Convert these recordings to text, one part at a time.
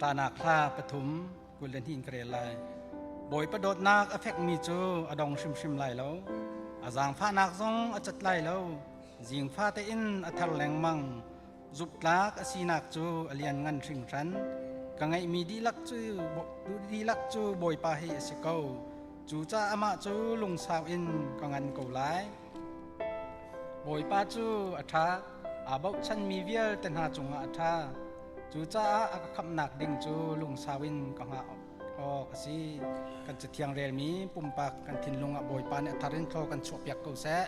Ṭahnak hla pathum 22 in ka rel lai. Bawipa dawtnak a fekmi cu a dong hrimhrim lai lo. A zaangfahnak zong a cat lai lo. Zingfa tein a thar lengmang. Zuptlak a sinak cu a lianngan hringhran. Ka ngeihmi dihlak cu dihlak cu Bawipa hi a si ko. Cucaah amah cu lungsau in ka ngan ko lai. Bawipa cu a ṭha, aa bochanmi vialte hna cungah a ṭha. Cucaah a ka khamhnak ding cu lungsau in ka hngah awk a si. Kan cathiang relmi pumpak kan thinlung ah Bawipa nih a thar in thlaw kan chuahpiak ko seh.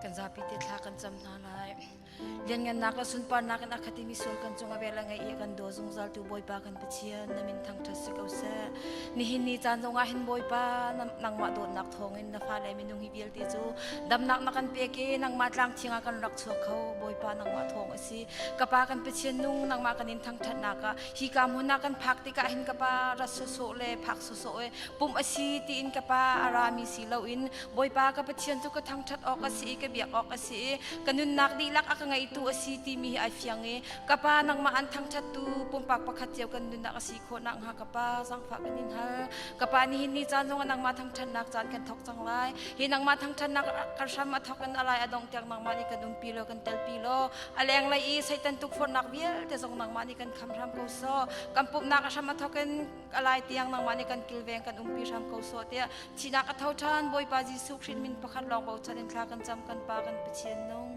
Kan zapi te thla kan cam hna lai. Lianngannak le sunparnak in a khat i misual kan cung a vel a ngei i a kan daw zungzal tu Bawipa kan Pathian na min thangṭhat si ko seh. Nihin ni caan zongah hin Bawipa nangmah dawtnak thawngin na fale minung hi vialte cu damnak na kan pek i nangmah tlang thiang ah kan rak chuak kho. Bawipa nangmah thawng a si. Ka pa kan Pathian nung nangmah kan in thangṭhatnak ah hi ka hmun ah kan phak tikah hin ka pa rat sawsawh le phak sawsawh e pumh a si tiin ka pa a rami si loin Bawipa ka Pathian cu ka thangṭhat awk a si i ka biak awk a si i ka nunnak dihlak a ka ngeitu a si timi hi ai fiang i ka pa nangmah an thangṭhattu pumpak pakhat cio kan nunnak a si khawh nakhnga ka pa zaangfah kan in hal. Ka pa nihin ni caan zongah nangmah thangṭhatnak caan kan thawk cang lai. Hi nangmah thangṭhatnak kan hram a thawk in a lai a dongh tiang nangmah nih kan umpi law kan telpi law a lenglei i Satan tukforhnak vialte zong nangmah nih kan kham hram ko sawh. Kan pumhnak a hram a thawk in a lai tiang nangmah nih kan kilveng kan umpi hram ko sawh tiah thihnak a tho ṭhan Bawipa Jesuh Khrih min pakhat lawng bochan in thla kan cam kan Pa kan Pathian nung.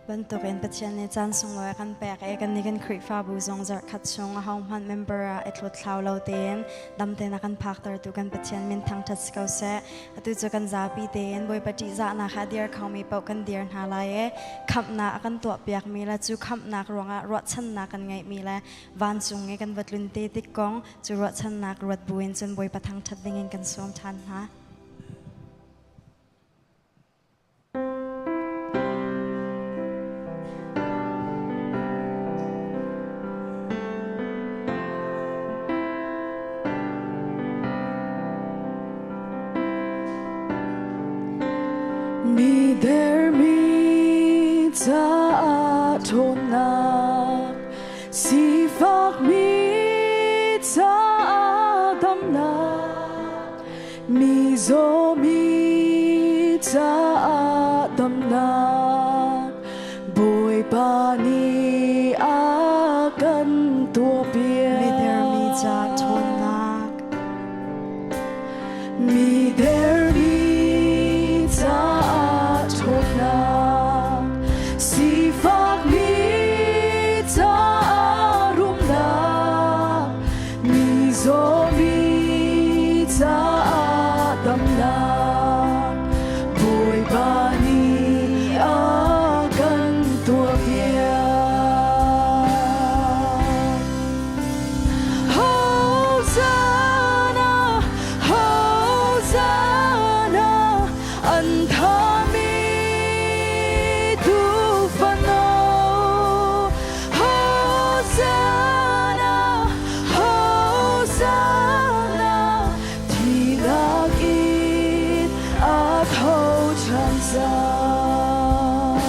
Bantukin Pathian nih caan sunglawi a kan pek i kannih kan Khrihfabu zong zarhkhat chung ahohmanh member ah i thlawt thlau lo tein dam tein a kan phaktertu kan Pathian min thangṭhat si ko seh. Atu cu kan zapi tein Bawipa ṭihzahnak ah dir khomi paoh kan dir hna lai i khamhnak a kan tuahpiakmi le cu khamhnak ruangah ruahchannak kan ngeihmi le vancung i kan va tlun te tik kong cu ruahchannak ruat buin cun Bawipa thangṭhat dingin kan sawm ṭhan hna. Mi dermi caah ṭhawnnak, sifakmi caah damnak, mi zawmi caah damnak, Bawipa nih a kan tuahpiak. Mi dermi ca ṭhawnnak. Mi dermi caah ṭhawnnak, sifakmi caah rumnak, mi zawmi caah damnak, Bawipa nih a kan tuahpiak. Hosanna, Hosanna, an thami tuufano. Hosanna, Hosanna, Thihnak in a tho ṭhan cang.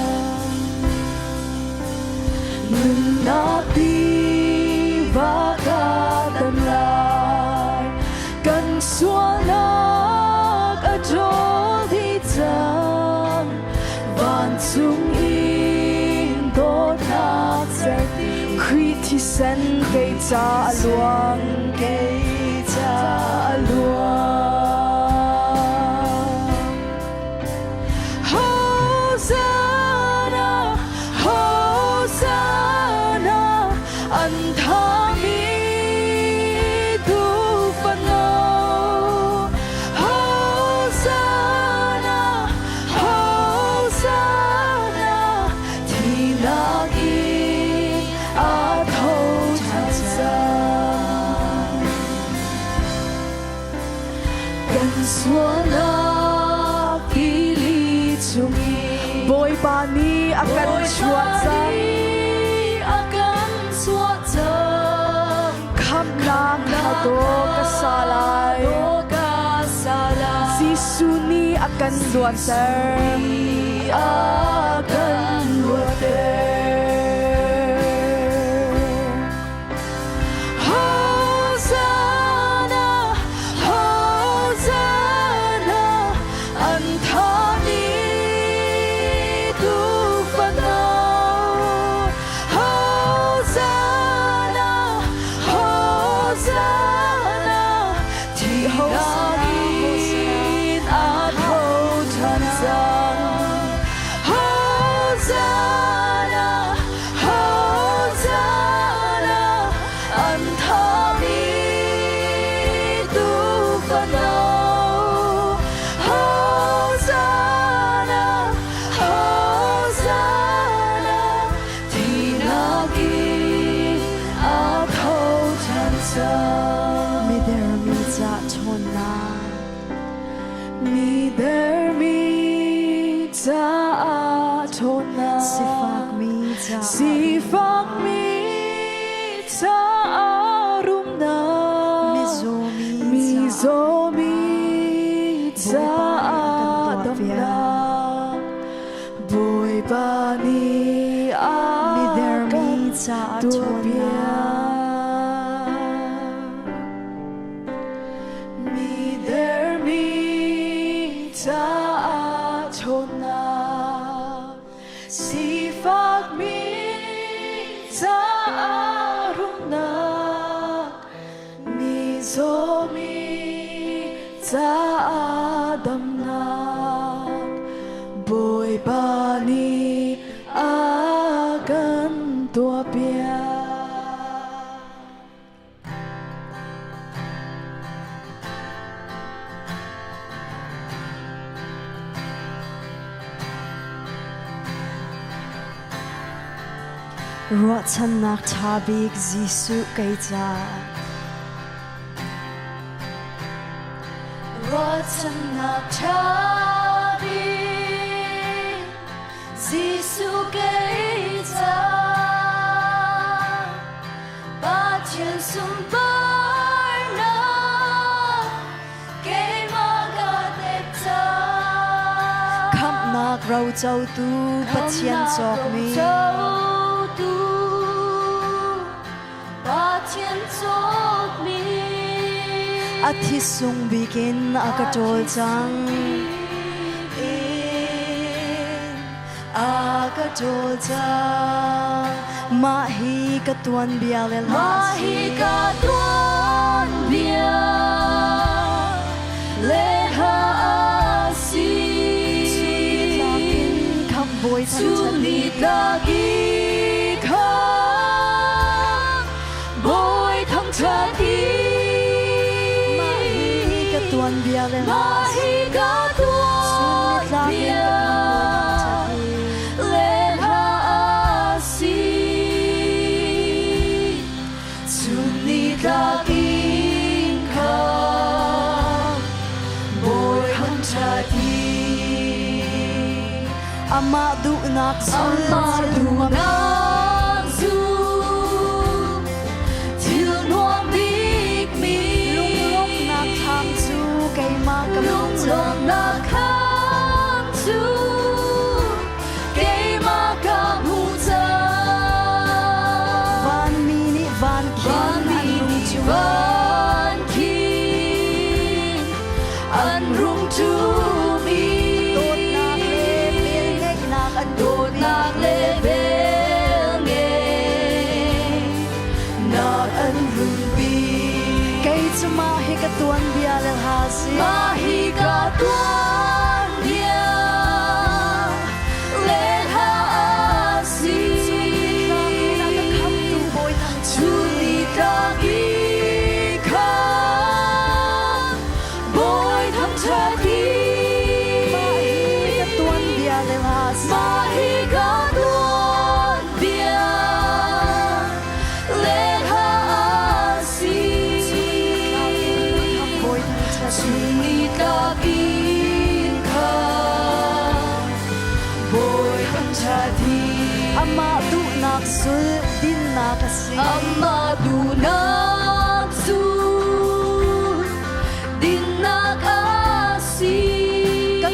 Nunnak tiva ka tan lai, kan sualnak a ṭawl dih cang. Vancung in dawtnak cerhti Khrih thisen kei ca a luang, kei ca a luang. Hosanna, Hosanna, an thami tuufano. Hosanna, Hosanna, thihnak in a tho ṭhan cang. Kan sualnak tili chungin Bawipa nih a kan chuah cang. a kan chuah cang. Khamhnak kha daw ka sa lai. Daw ka sa lai. Jesuh nih a a kan luatter. A kan luatter. Hosanna, Hosanna, an thami tuufano. Hosanna, Hosanna, thihnak in a tho ṭhan cang. Hosanna, Hosanna, an thami tuufano. Hosanna, Hosanna, thihnak in a tho ṭhan cang. Midermi ca ṭhawnnak. Midermi caah ṭhawnnak. Sifakmi caah Sifakmi caah rumnak. Mizawmi caah Mizawmi Bawipa caah nih a kan tuahpiak. damnak. Bawipa nih a Midermi kan caah ṭhawnnak. tuahpiak. Midermi caah ṭhawnnak. Sifakmi caah rumnak. Mizawmi caah damnak. Bawipa nih a kan tuahpiak. Ruahchannak ṭha bik Jesuh kei ca. Ruahchannak ṭha bik Jesuh kei ca. Pathian sunparnak keimah ka tep cang. Khamhnak rocotu Pathian cawkmi. Rocotu Pathian cawkmi. A thi sung bik in a ka ṭawl cang. In a ka ṭawl cang. Mah hi ka tuanbia le hla Mah si. hi ka tuanbia le hla a si. Chun nitlak in khamh bawi Chun thangṭhat nitlak i khamh bawi thangṭhat i. Mah hi ka tuanbia le hla Mah a si. hi ka Chun nitlak in tuanbia ka khamh bawi thangṭhat i. le hla a si. Chun nitlak in khamh bawi thangṭhat i. Amah duhnak zul Amah thil nuam duhnak zul thil nuam bikmi. Lunglawmhnak thlam cu keimah ka hmuh cang. Lunglawmhnak thlam cu keimah ka hmuh cang. Vanmi nih van khin an Vanmi rung nih ṭum. van khin an rung ṭum i. Dawtnak le velngeihnak an Dawtnak le velngeihnak an runpi. Kei cu mah hi ka tuanbia le hla si. Mah hi ka tuanbia le hla a si. Chun nitlak in a ka khamhtu bawi thangṭhat. Chun nitlak i khamh bawi thangṭhat i. Mah hi ka tuanbia le hla si. Mah hi ka tuanbia le hla a si. Chun nitlak in ka khamh bawi thangṭhat i. Chun nitlak in khamh bawi thangṭhat i. Amah duhnak zul dinnak a si. Amah duhnak zul dinnak a si. Ka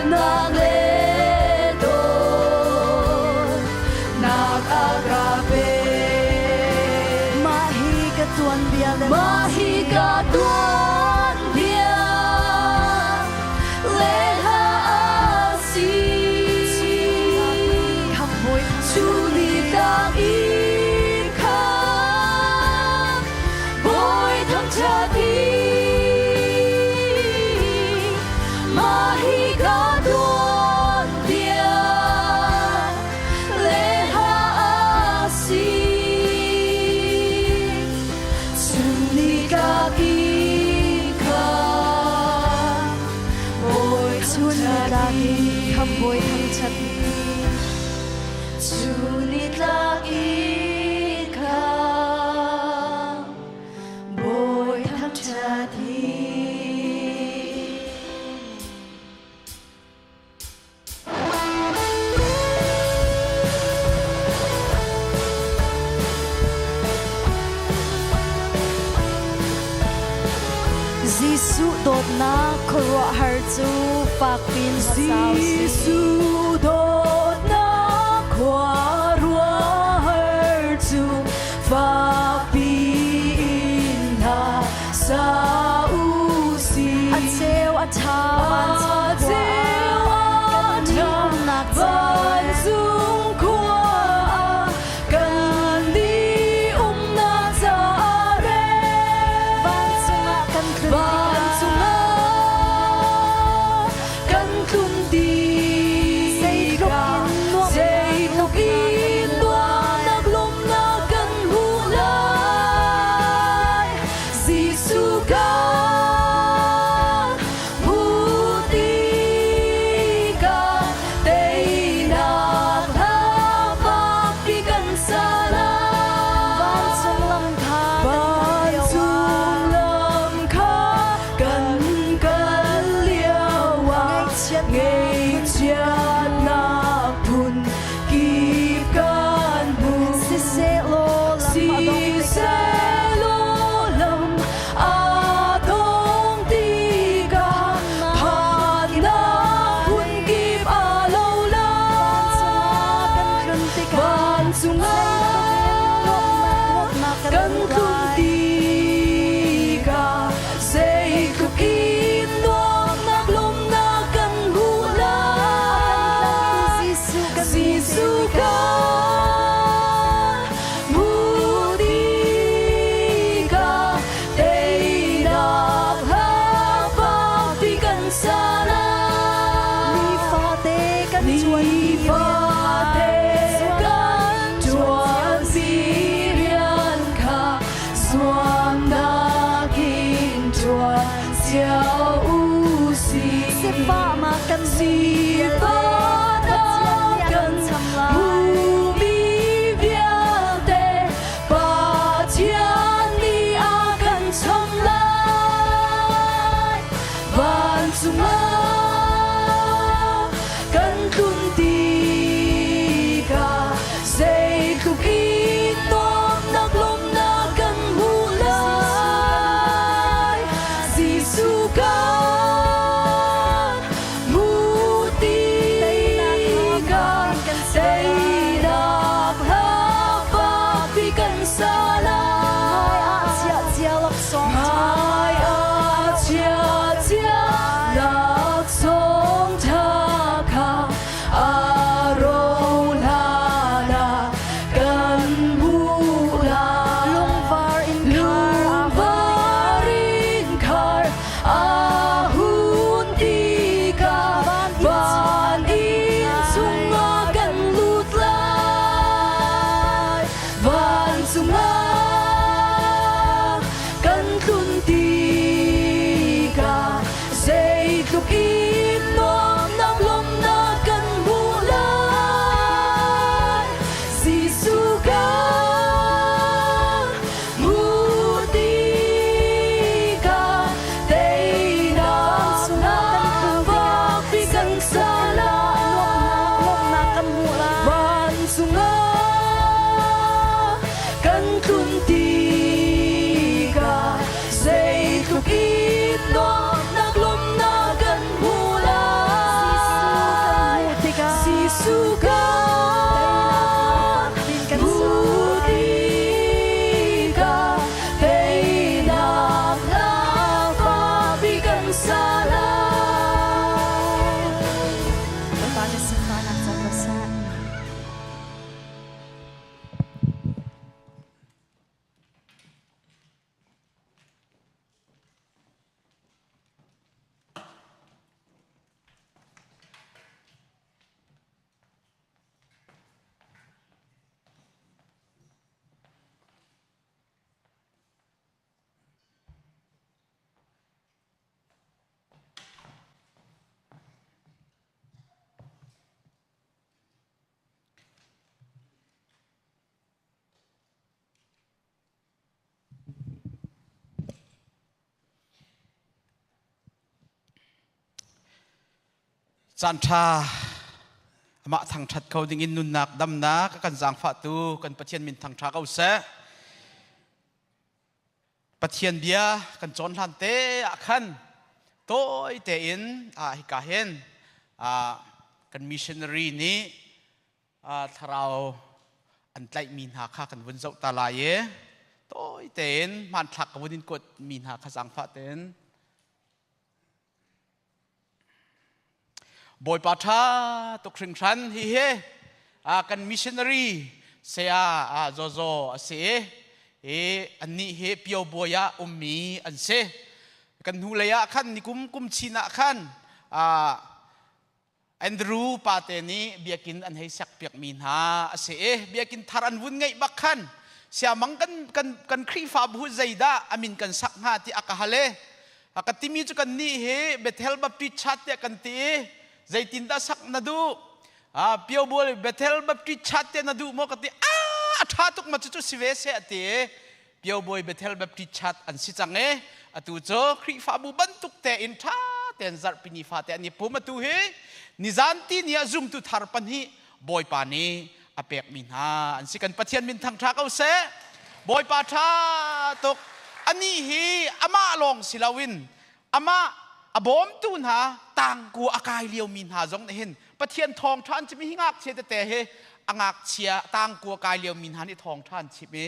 Upatnak le dawtnak a ka pek. Mah hi ka tuanbia le Mah hi ka tuanbia le hla a si. Khamhbawi Chunitlak in khan Bawi thangṭhat hi mah hi ka tuanbia le hla a si. Chunitlak in khan Bawi Chunitlak in Khamhbawi thangṭhat Chunitlak in khan Bawi thangṭhat hi. Jesuh dawtnak khuaruahhar cu fakpin hmasau si. Jesuh dawtnak khuaruahhar cu fakpi in hna sa u sih. A cheu a ṭha A cheu a kan ṭha umnak caah vancung khua ah kan nih umnak caah rem. Vancung ah kan tlun Vancung ah kan tlun Zeitluk tikah in nuamhnak zeitluk in nuamhnak lawmhnak kan hmuh lai. Jesuh kan hmuh tikah teinak hla fakpi kan sa lai. Vancung lam kha kan kal lio Vancung ah lam kha kan kal lio ah Ngaihchiatnak ngaihchiatnak phun kip kan hmu. Sisehlaw lam a dong tikah Sisehlaw lam a dong tikah phannak phun kip a lo Vancung ah kan lai. tlun tikah Vancung ah zeitluk in nuamhnak lawmhnak kan kan hmuh tlun lai. tikah zeitluk in nuamhnak lawmhnak kan hmuh lai. Jesuh kan hmuh Jesuh tikah kan hmuh tikah teinak hla fakpi kan sa lai. Nifate kan ṭuanmi Nifate kan ṭuanmi rian kha zuamnak in ṭuan cio u sih. Sifahnak kan hmuhmi vialte Sifahnak Pathian nih a kan kan cham lai. hmuhmi vialte Pathian nih a kan cham lai. Vancung ah kan tlun tikah zeitluk in nuamhnak lawmhnak kan hmuh lai. Jesuh kan hmuh. Caan ṭha amah thangṭhat kho dingin nunnak damnak a kan zaangfahtu kan Pathian min thangṭha ko seh. Pathian bia kan cawn hlan te ah khan tawi tein hika hin kan missionary nih thlarau an tlaihmi hna kha kan vun zoh ta lai i tawi tein hmanthlak ka vun in kuat mi hna kha zaangfah tein Bawipa ṭha tuk hringhran hihi kan missionary saya Zozo a si i annih hi Piobuai ah ummi an si. Kan hnulei ah khan nikum kum chin ah khan Andrew pate nih biakinn an hei sakpiakmi hna a si i biakinn thar an vun ngeih bak khan siamang kan kan kan Khrihfabu zeidah a min kan sak hnga ti a ka hal i a ka timi cu kan nih hi Bethel Baptist Church tiah kan ti i zeitindah sak na duh Piobual Bethel Baptist Church tiah na duh maw ka ti a a ṭha tuk ma cucu si ve seh a ti i Piobawi Bethel Baptist Church an si cang i atu cu Khrihfabu bantuk tein ṭha tein zarhpi ni fate an i pum atu hi nizan ti ni ah zumtu thar pahnih Bawipa nih a pekmi hna an si kan Pathian min thangṭha ko seh Bawipa ṭha tuk anih hi amah lawng si loin amah a bawmtu hna tangku a kai liomi hna zong nih hin Pathian thawngṭha an chim hi ngakchia tete hi a ngakchia tangku a kai liomi hna nih thawngṭha an chim i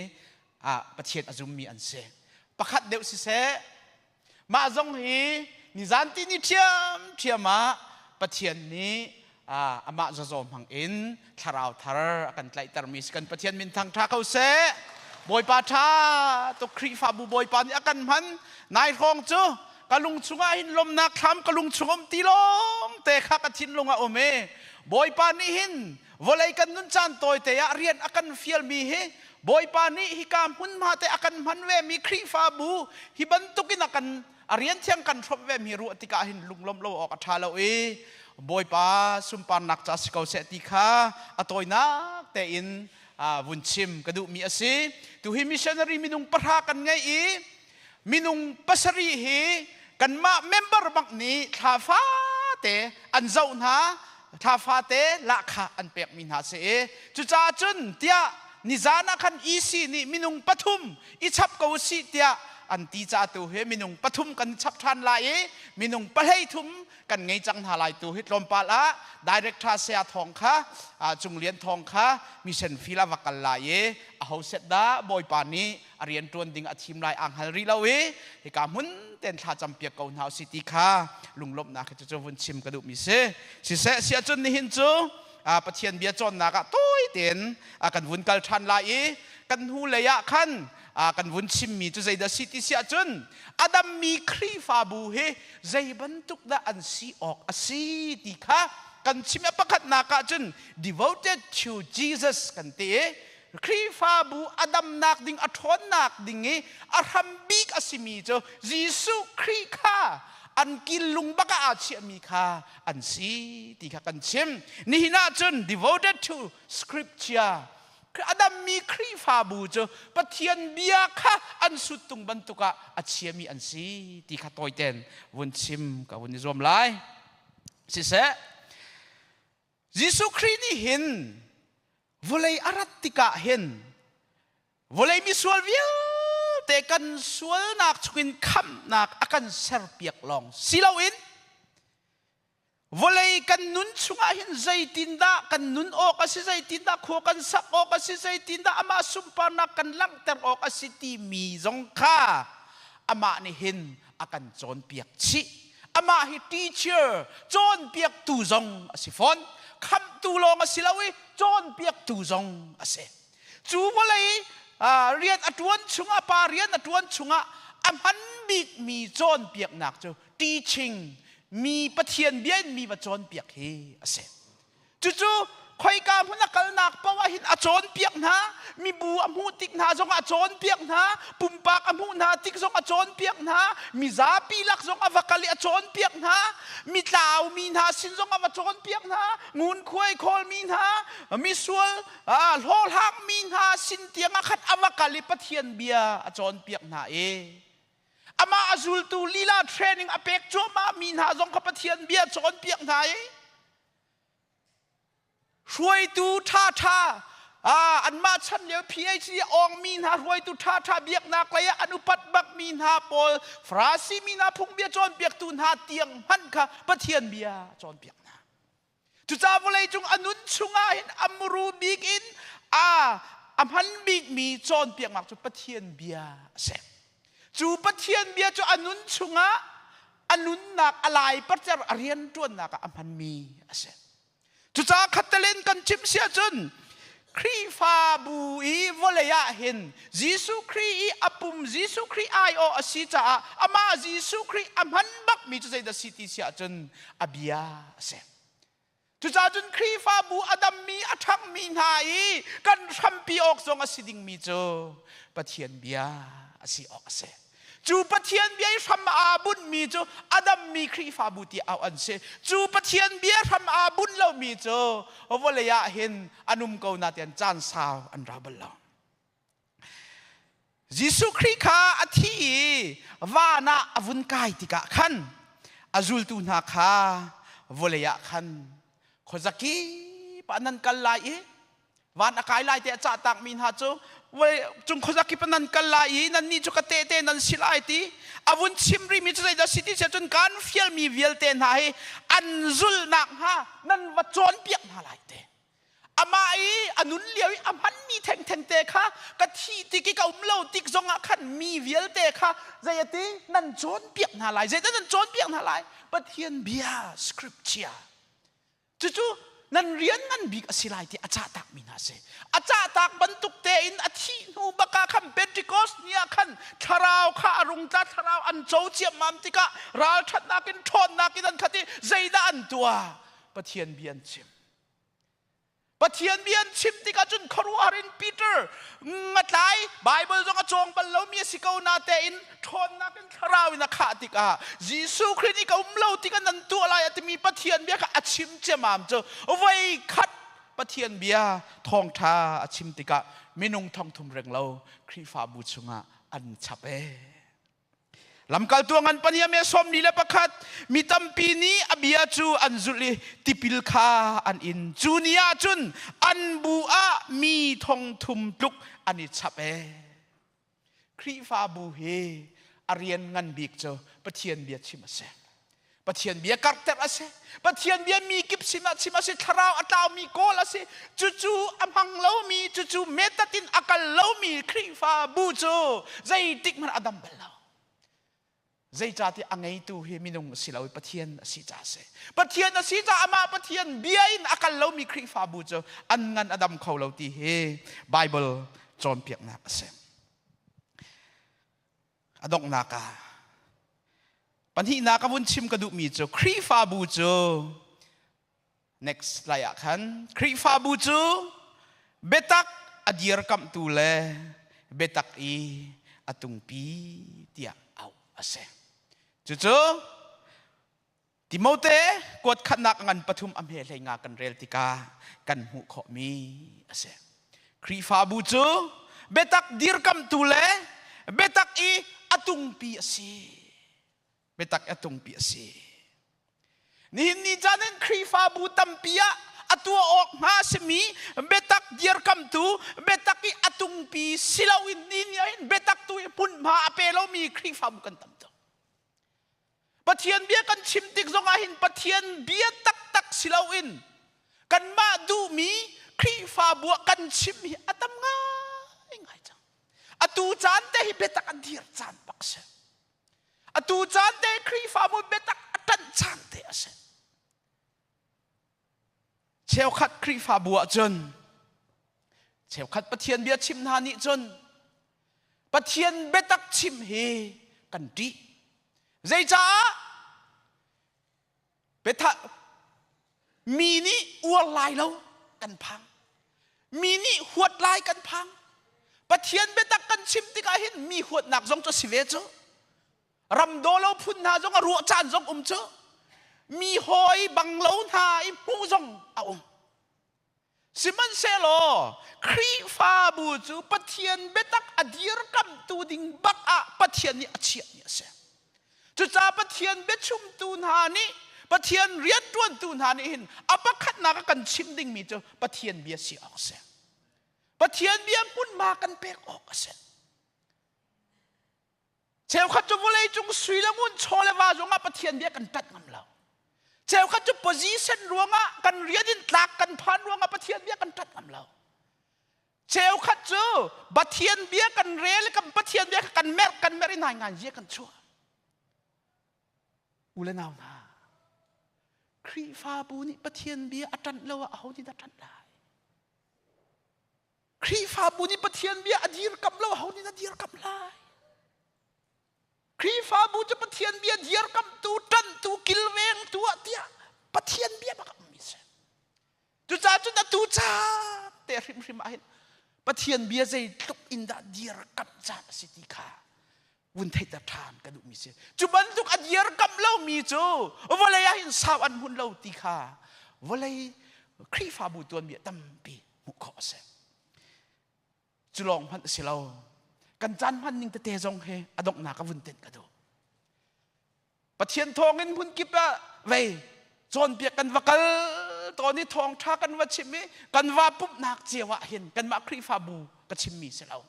ah Pathian a zummi an si. Pakhat deuh siseh, mah zong hi nizan ti ni ṭhiamṭhiam ah Pathian nih amah zazaw hmang in thlarau thar a kan tlaihtermi si kan Pathian min thang ṭha ko seh. Bawipa ṭha tuk Khrihfabu Bawipa nih a kan hman nai hrawng cu ka lung chungah hin lawmnak thlam ka lung chung um ti lawng te kha ka thinlung a um i Bawipa nih hin vawlei kan nun caan tawite ah rian a kan fialmi hi Bawipa nih hika hmunhma te a kan hman ve mi Khrihfabu hi bantukin a kan a rian thiang kan hrawmh ve mi ruah tikah hin lunglawmh lo awk a ṭha lo i Bawipa sunparnak ca si ko seh ti kha a tawinak tein vun chim ka duhmi a si. Tuhi missionary minung pahra kan ngei i minung pasarih hi kanmah member bak nih thla fate an zoh hna thla fate lahkhah an pekmi hna si i cucaah cun tiah nizan ah khan EC nih minung pathum i chap ko usih tiah an ti ca tu hi minung pathum kan chap ṭhan lai i minung pahlei thum kan ngei cang hna lai tu hi tlawmpal ah director saya thawng kha Cung Lian thawng kha mission field a va kal lai i a ho set dah bawipa nih a rian ṭuan ding a thim lai aa hngal rih lo i hika hmun ten thla campiak ko hna usih ti kha lunglawmhnak hi cu vun chim ka duhmi si siseh siah cun nihin cu Pathian bia cawnnak ah tawi tein kan vun kal ṭhan lai i kan hnu lei ah khan kan vun chimmi cu zeidah si ti siah cun a dammi Khrihfabu hi zei bantuk dah an si awk a si ti kha kan chim a pakhatnak ah cun devoted to Jesus kan ti i Khrihfabu a damnak ding a ṭhawnnak ding i a hram bik a simi cu Jesuh Khrih kha an killung bak ah aa chiahmi kha an si ti kha kan chim. Nihin ah cun devoted to scripture a dammi Khrihfabu cu Pathian bia kha an suttung bantuk ah a chiami an si ti kha tawiten vun chim ka vun i zuam lai. Siseh, Jesuh Khrih nih hin vawlei a rat tikah hin vawlei misual vialte kan sualnak chungin khamhnak a kan serpiak lawng si loin vawlei kan nun chungah hin zeitindah kan nun awk a si zeitindah khua kan sak awk a si zeitindah amah sunparnak kan langhter awk a si timi zong kha amah nih hin a kan cawnpiak chih amah hi teacher cawnpiaktu zong a si fawn khamhtu lawng a si lo i cawnpiaktu zong a si cu vawlei rian a ṭuan chungah pa rian a ṭuan chungah a hman bikmi cawnpiaknak cu teaching mi Pathian bia in mi va cawnpiak hi a si Cucu khoika hmun a kalnak paoh ah hin a cawnpiak hna, mibu a hmuh tik hna zongah a cawnpiak hna, pumpak a hmuh hna tik zong a cawnpiak hna, mizapi lak zong a va kal i a cawnpiak hna, mitlau mi hna sin zong a va cawnpiak hna, ngunkhuai khawlmi hna, misual hlawhhlang mi hna sin tiang ah khan a va kal i Pathian bia a cawnpiak hna i amah a zultu lila training a pek cuahmah mi hna zong kha Pathian bia cawnpiak hna i. Hruaitu ṭhaṭha anmah chan lio PhD awngmi hna hruaitu ṭhaṭha biaknak lei ah an upat bakmi hna pawl Farasi mi hna phungbia cawnpiaktu hna tiang hmanh kha Pathian bia cawnpiak hna. Cucaah vawleicung a nun chungah hin a muru bik in a a hman bikmi cawnpiaknak cu Pathian bia a si. Cu Pathian bia cu a nun chungah a nunnak a laipacer a rianṭuannak ah a hmanmi a si. Cucaah khattalen kan chim si ahcun Khrihfabu i vawlei ah hin Jesuh Khrih i a pum Jesuh Khrih aiawh a si caah amah Jesuh Khrih a hman bakmi cu zeidah si ti si ahcun a bia a si. Cucaah cun Khrihfabu a dammi a ṭhangmi hna i kan hrampi awk zong a si dingmi cu Pathian bia a si awk a si. Cu Pathian bia i hram aa bunhmi cu a dammi Khrihfabu ti au an si. Cu Pathian bia hram aa bunh lomi cu vawlei ah hin an um ko na tian caan sau an ra bal lo. Jesuh Khrih kha a thi i van ah a vun kai tikah khan a zultu hna kha vawlei ah khan khuazaki pa nan kal lai i van a kai lai te a cah takmi hna cu cung khuazakip ah nan kal lai i nannih cu ka tehte nan si lai ti a vun chim rihmi cu zeidah si ti cun kan fialmi vialte hna hi an zulhnak hnga nan va cawnpiak hna lai te amah i a nun lio i a hmanmi thengtheng te kha ka thih tik i ka um lo tik zongah khan mi vialte kha zei a ti nan cawnpiak hna lai zeidah nan cawnpiak hna lai Pathian bia scripture Cucu nan rian ngan bik a si lai ti a cahtakmi hna a si. A cahtak bantuk tein a thih hnu bak ah khan Pentecost ni ah khan thlarau kha a rung tla thlarau an co ciammam tikah ralṭhatnak in ṭhawnnak in an khat i zeidah an tuah? Pathian bia an chim. Pathian bia an chim tikah cun khuaruahhar in Peter ngatlai Bible zong a cawng bal lomi a si ko na tein ṭhawnnak in thlarau in a khah tikah Jesuh Khrih nih ka um lo tikah nan tuah lai a timi Pathian bia kha a chim ciamam cu voi khat Pathian bia thawngṭha a chim tikah minung thongthum reng lo Khrihfabu chungah an chap ee. Lamkaltu ngan pahnih me 41 mi tampi nih a bia cu an zulh i tipil kha an in. Cu ni ah cun an bu ah mi 3000 tluk an i chap ee. Khrihfabu hi a rian ngan bik cu Pathian bia chim a si. Pathian bia karhter a si. Pathian bia mi kip sinah chim a si. Thlarau a tlaumi kawl a si. Cucu a hmang lomi, cucu metat in a kal lomi Khrihfabu cu zeitik hmanh a dam bal lo. Zeicahtiah a ngeitu hi minung a si lo i Pathian a si caah a si. Pathian a si caah amah Pathian bia in a kal lomi Khrihfabu cu an ngan a dam kho lo ti hi Bible cawnpiaknak a si. A donghnak ah pahnihnak a vun chim ka duhmi cu Khrihfabu cu next slide ah khan Khrihfabu cu biatak a dirkamhtu le biatak i a tungpi tiah auh a si. Cucu Timote kuat khatnak ngan pathum a hme hlei nga kan rel tikah kan hmuh khawhmi a si. Khrihfabu cu biatak dirkamtu le biatak i a tungpi a si. Biatak i a tungpi a si. Nihin ni caan in Khrihfabu tampi ah a tuah awk hnga simi biatak dirkamtu biatak i a tungpi si loin ni ni ah hin biatak tu i hmunhma a pe lomi Khrihfabu kan tam tuk. Pathian bia kan chim tik zongah hin Pathian bia taktak si loin kanmah duhmi Khrihfabu ah kan chim hi a tam ngaingai cang. Atu caan te hi biatak a dir caan bak si. Atu caan te Khrihfabu biatak a ṭanh caan te a si. Cheukhat Khrihfabu ah cun cheukhat Pathian bia chim hna nih cun Pathian biatak chim hi kan ṭih. Zeicah? Biatha mi nih uar lai lo kan phang. Mi nih huat lai kan phang. Pathian biatak kan chim tikah hin mi huatnak zong cu si ve cu. Ram daw lo phun hna zong a ruah caan zong um cu. Mi hawi bang lo hna i hmuh zong a um. Sihmanhsehlaw Khrihfabu cu Pathian biatak a dirkamhtu ding bak ah Pathian nih a chiahmi a si. Cucaah Pathian biachimtu hna nih Pathian rianṭuantu hna nih hin a pakhatnak a kan chim dingmi cu Pathian bia si awk a si. Pathian bia hmunhma kan pek awk a si. Cheukhat cu vawlei cung sui le ngun chaw le va zongah Pathian bia kan ṭanh ngam lo. Cheukhat cu position ruangah kan rian in tlak kan phan ruangah Pathian bia kan ṭanh ngam lo. Cheukhat cu Pathian bia kan rel kan Pathian bia kan merh kan merh i nai ngan zia kan chuah. U le nau hna, Khrihfabu nih Pathian bia a ṭanh lo ah aho nih dah ṭanh lai? Khrihfabu nih Pathian bia a dirkamh lo aho nih dah dirkamh lai? Khrihfabu cu Pathian bia dirkamhtu, ṭanhtu, kilvengtu ah tiah Pathian bia bak a ummi si. Cucaah cun atu caan te hrimhrim ah hin Pathian bia zeitluk in dah dirkamh caan a si ti kha vun theihter ṭhan ka duhmi si. Cu bantuk a dirkamh lomi cu vawlei ah hin sau an hmun lo ti kha vawlei Khrihfabu tuanbia tampi hmuh khawh a si. Cu lawng hmanh a si lo. Kan caan hman ning tete zong hi a donghnak a vun tenh ka duh. Pathian thawngin hmun kip ah vei cawnpiak kan va kal tawn i thawngṭha kan va chim i kan va pumhnak cio ah hin kanmah Khrihfabu ka chimmi si lo.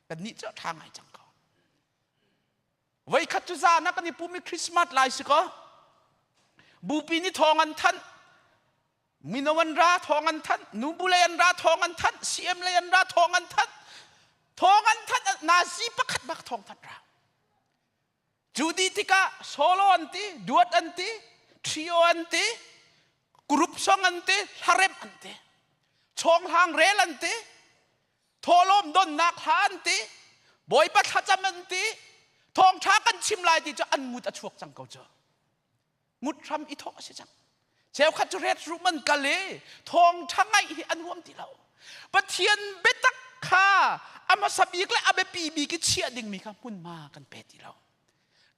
Kannih cu a ṭha ngai cang ko. Voikhat cu zan ah kan i pum i Christmas lai si kaw bupi nih thawng an thanh mino an ra thawng an thanh nubu lei an ra thawng an thanh CM lei an ra thawng an thanh thawng an thanh nazi pakhat bak thawng thanh ra Cu dih tikah solo an ti, duat an ti, trio an ti, group song an ti, hlaremh an ti, chawnghlang rel an ti, thawhlawm donnak hla an ti, Bawipa thlacam an ti, thawngṭha kan chim lai ti cu an ngut a chuak cang ko cu. Ngut hram i thawh a si cang. Cheukhat cu ret rum an kal i thawngṭha ngaih hi an huam ti lo. Pathian biatak kha a hmasa bik le a biapi bik i chiah dingmi kha hmunhma kan pe ti lo.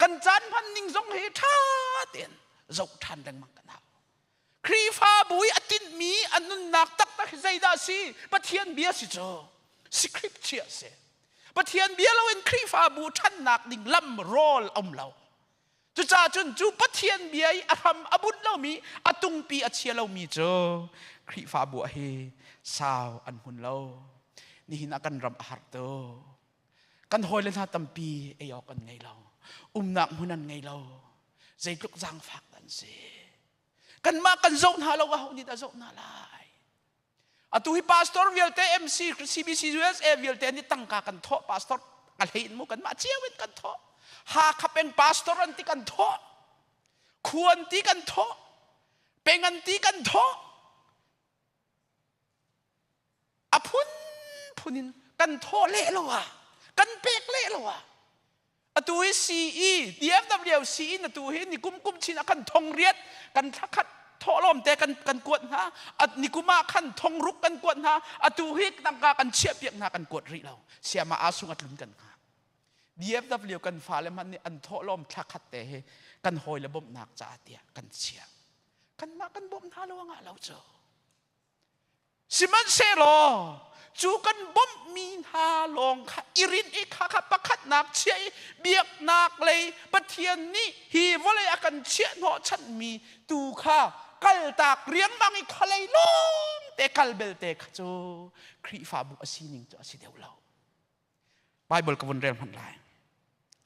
Kan caan hman ning zong hi ṭha tein zoh ṭhan lengmang kan hau. Khrihfabu i a tinhmi a nunnak taktak hi zeidah a si? Pathian bia si cu. Scripture si. Pathian bia loin Khrihfabu ṭhannak ding lam rawl a um lo. Cucaah cun cu Pathian bia i a hram a bunh lomi, a tungpi a chia lomi cu Khrihfabu ah hi sau an hmun lo. Nihin ah kan ram a har tuk. Kan hawile hna tampi ei awk an ngei lo. Umnak hmun an ngei lo. Zeitluk zaangfak an si. Kanmah kan zoh hna lo aho nih dah zoh hna lai? Atu hi pastor vialte MC CBC USA vialte nih tangka kan thawh pastor a hlei in mu kanmah cio in kan thawh Hakha peng pastor an ti kan thawh khuan ti kan thawh peng an ti kan thawh a phun phun in kan thawh leh lo ah kan pek leh lo ah Atu hi CE, DFW CE na tu hi ni kum kum chin ah kan thong riat kan thlakhat thawhlawm te kan kan kuat hna at ni kum ah khan thong ruk kan kuat hna atu hi tangka kan chiah piak hna kan kuat rih lo siama asung atlun kan hnga DFW kan fale hmanh nih an thawhlawm thlakhat te hi kan hawi le bawmhnak caah tiah kan chia kanmah kan bawmh hna lo ngah lo cu Sihmanhsehlaw cu kan bawmhmi hna lawng kha i rinh i kha kha pakhatnak chiah i biaknak lei Pathian nih hi vawlei a kan chiah hnawhchanhmi tu kha kaltak riangmang i khalei lawng te kal belte kha cu Khrihfabu a sining cu a si deuh lo. Bible ka vun rel hmanh lai.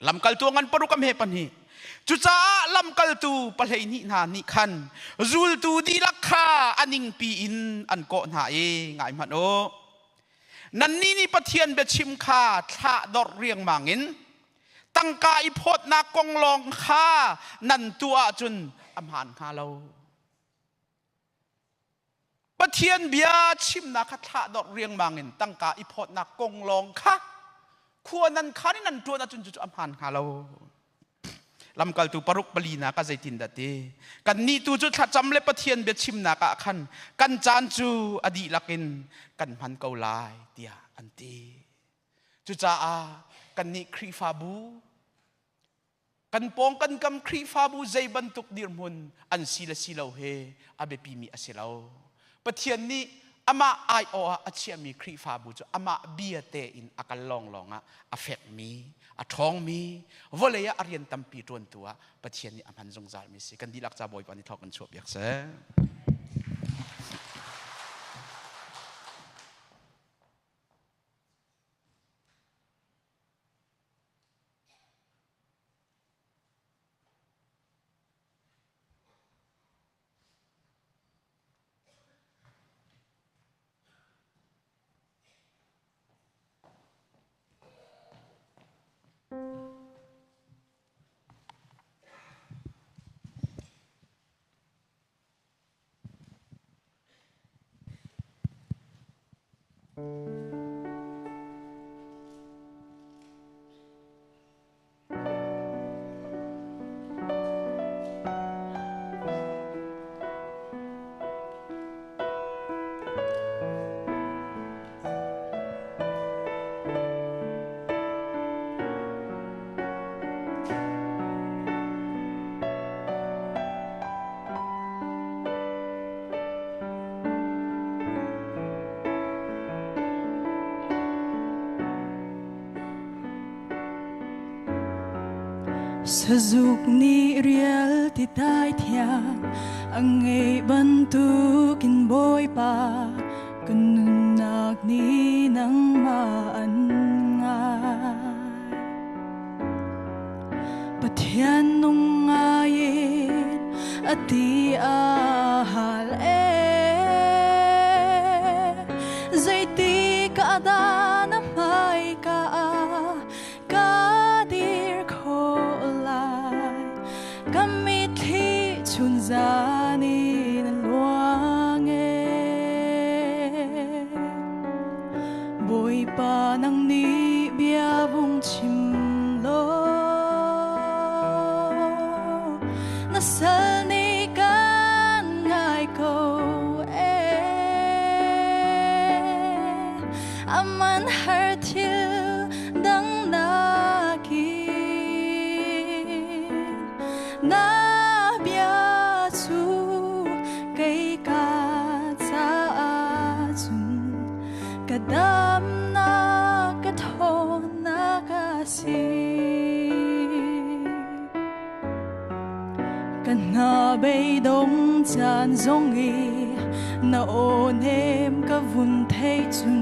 Lamkaltu ngan paruk am he pahnih. Cucaah lamkaltu 12 hna nih khan zultu dihlak kha a ningpi in an kawh hna i ngai hmanh u. Nannih nih Pathian biachim kha thlah dorh riangmang in tangka i phawtnak kong lawng kha nan tuah ahcun a hmaan hnga lo. Pathian bia chimnak kha thlahdorh riangmang in tangka i phawtnak kong lawng kha khua nan khan in nan ṭuan ahcun cucu a hmaan hnga lo. Lamkaltu paruk pali nak ah zeitin dah ti? Kannih tu cu thlacam le Pathian bia chimnak ah khan kan caan cu a dihlak in kan hman ko lai tiah an ti. Cucaah kannih Khrihfabu Kan pawng kan kam Khrihfabu zei bantuk dirhmun an si le si lo he a biapimi a si lo. Pathian nih Amah aiawh ah a chiahmi Khrihfabu cu amah bia tein a kal lawnglawng ah a fekmi, a ṭhawngmi, vawlei ah a rian tampi ṭuantu ah Pathian nih a hman zungzalmi si. Kan dihlak ca Bawipa nih thawk kan chuahpiak seh. Sazuk nih rial ti tai thiang a ngei bantukin Bawipa kan nunnak nih nangmah an ngai. Pathian nung ngaiin a ti a hal e zeiti ka dah na hmai ka ah ka dir khawh lai ka mitthli chun zan in a luang e Bawipa nang nih bia vung chim law na sal nih kan ngai ko e aman har thil dang nakin na bia cu kei ka caah cun ka damnak ka ṭhawnnak a si. Ka hna beidong caan zong i na aw nem ka vun theih cun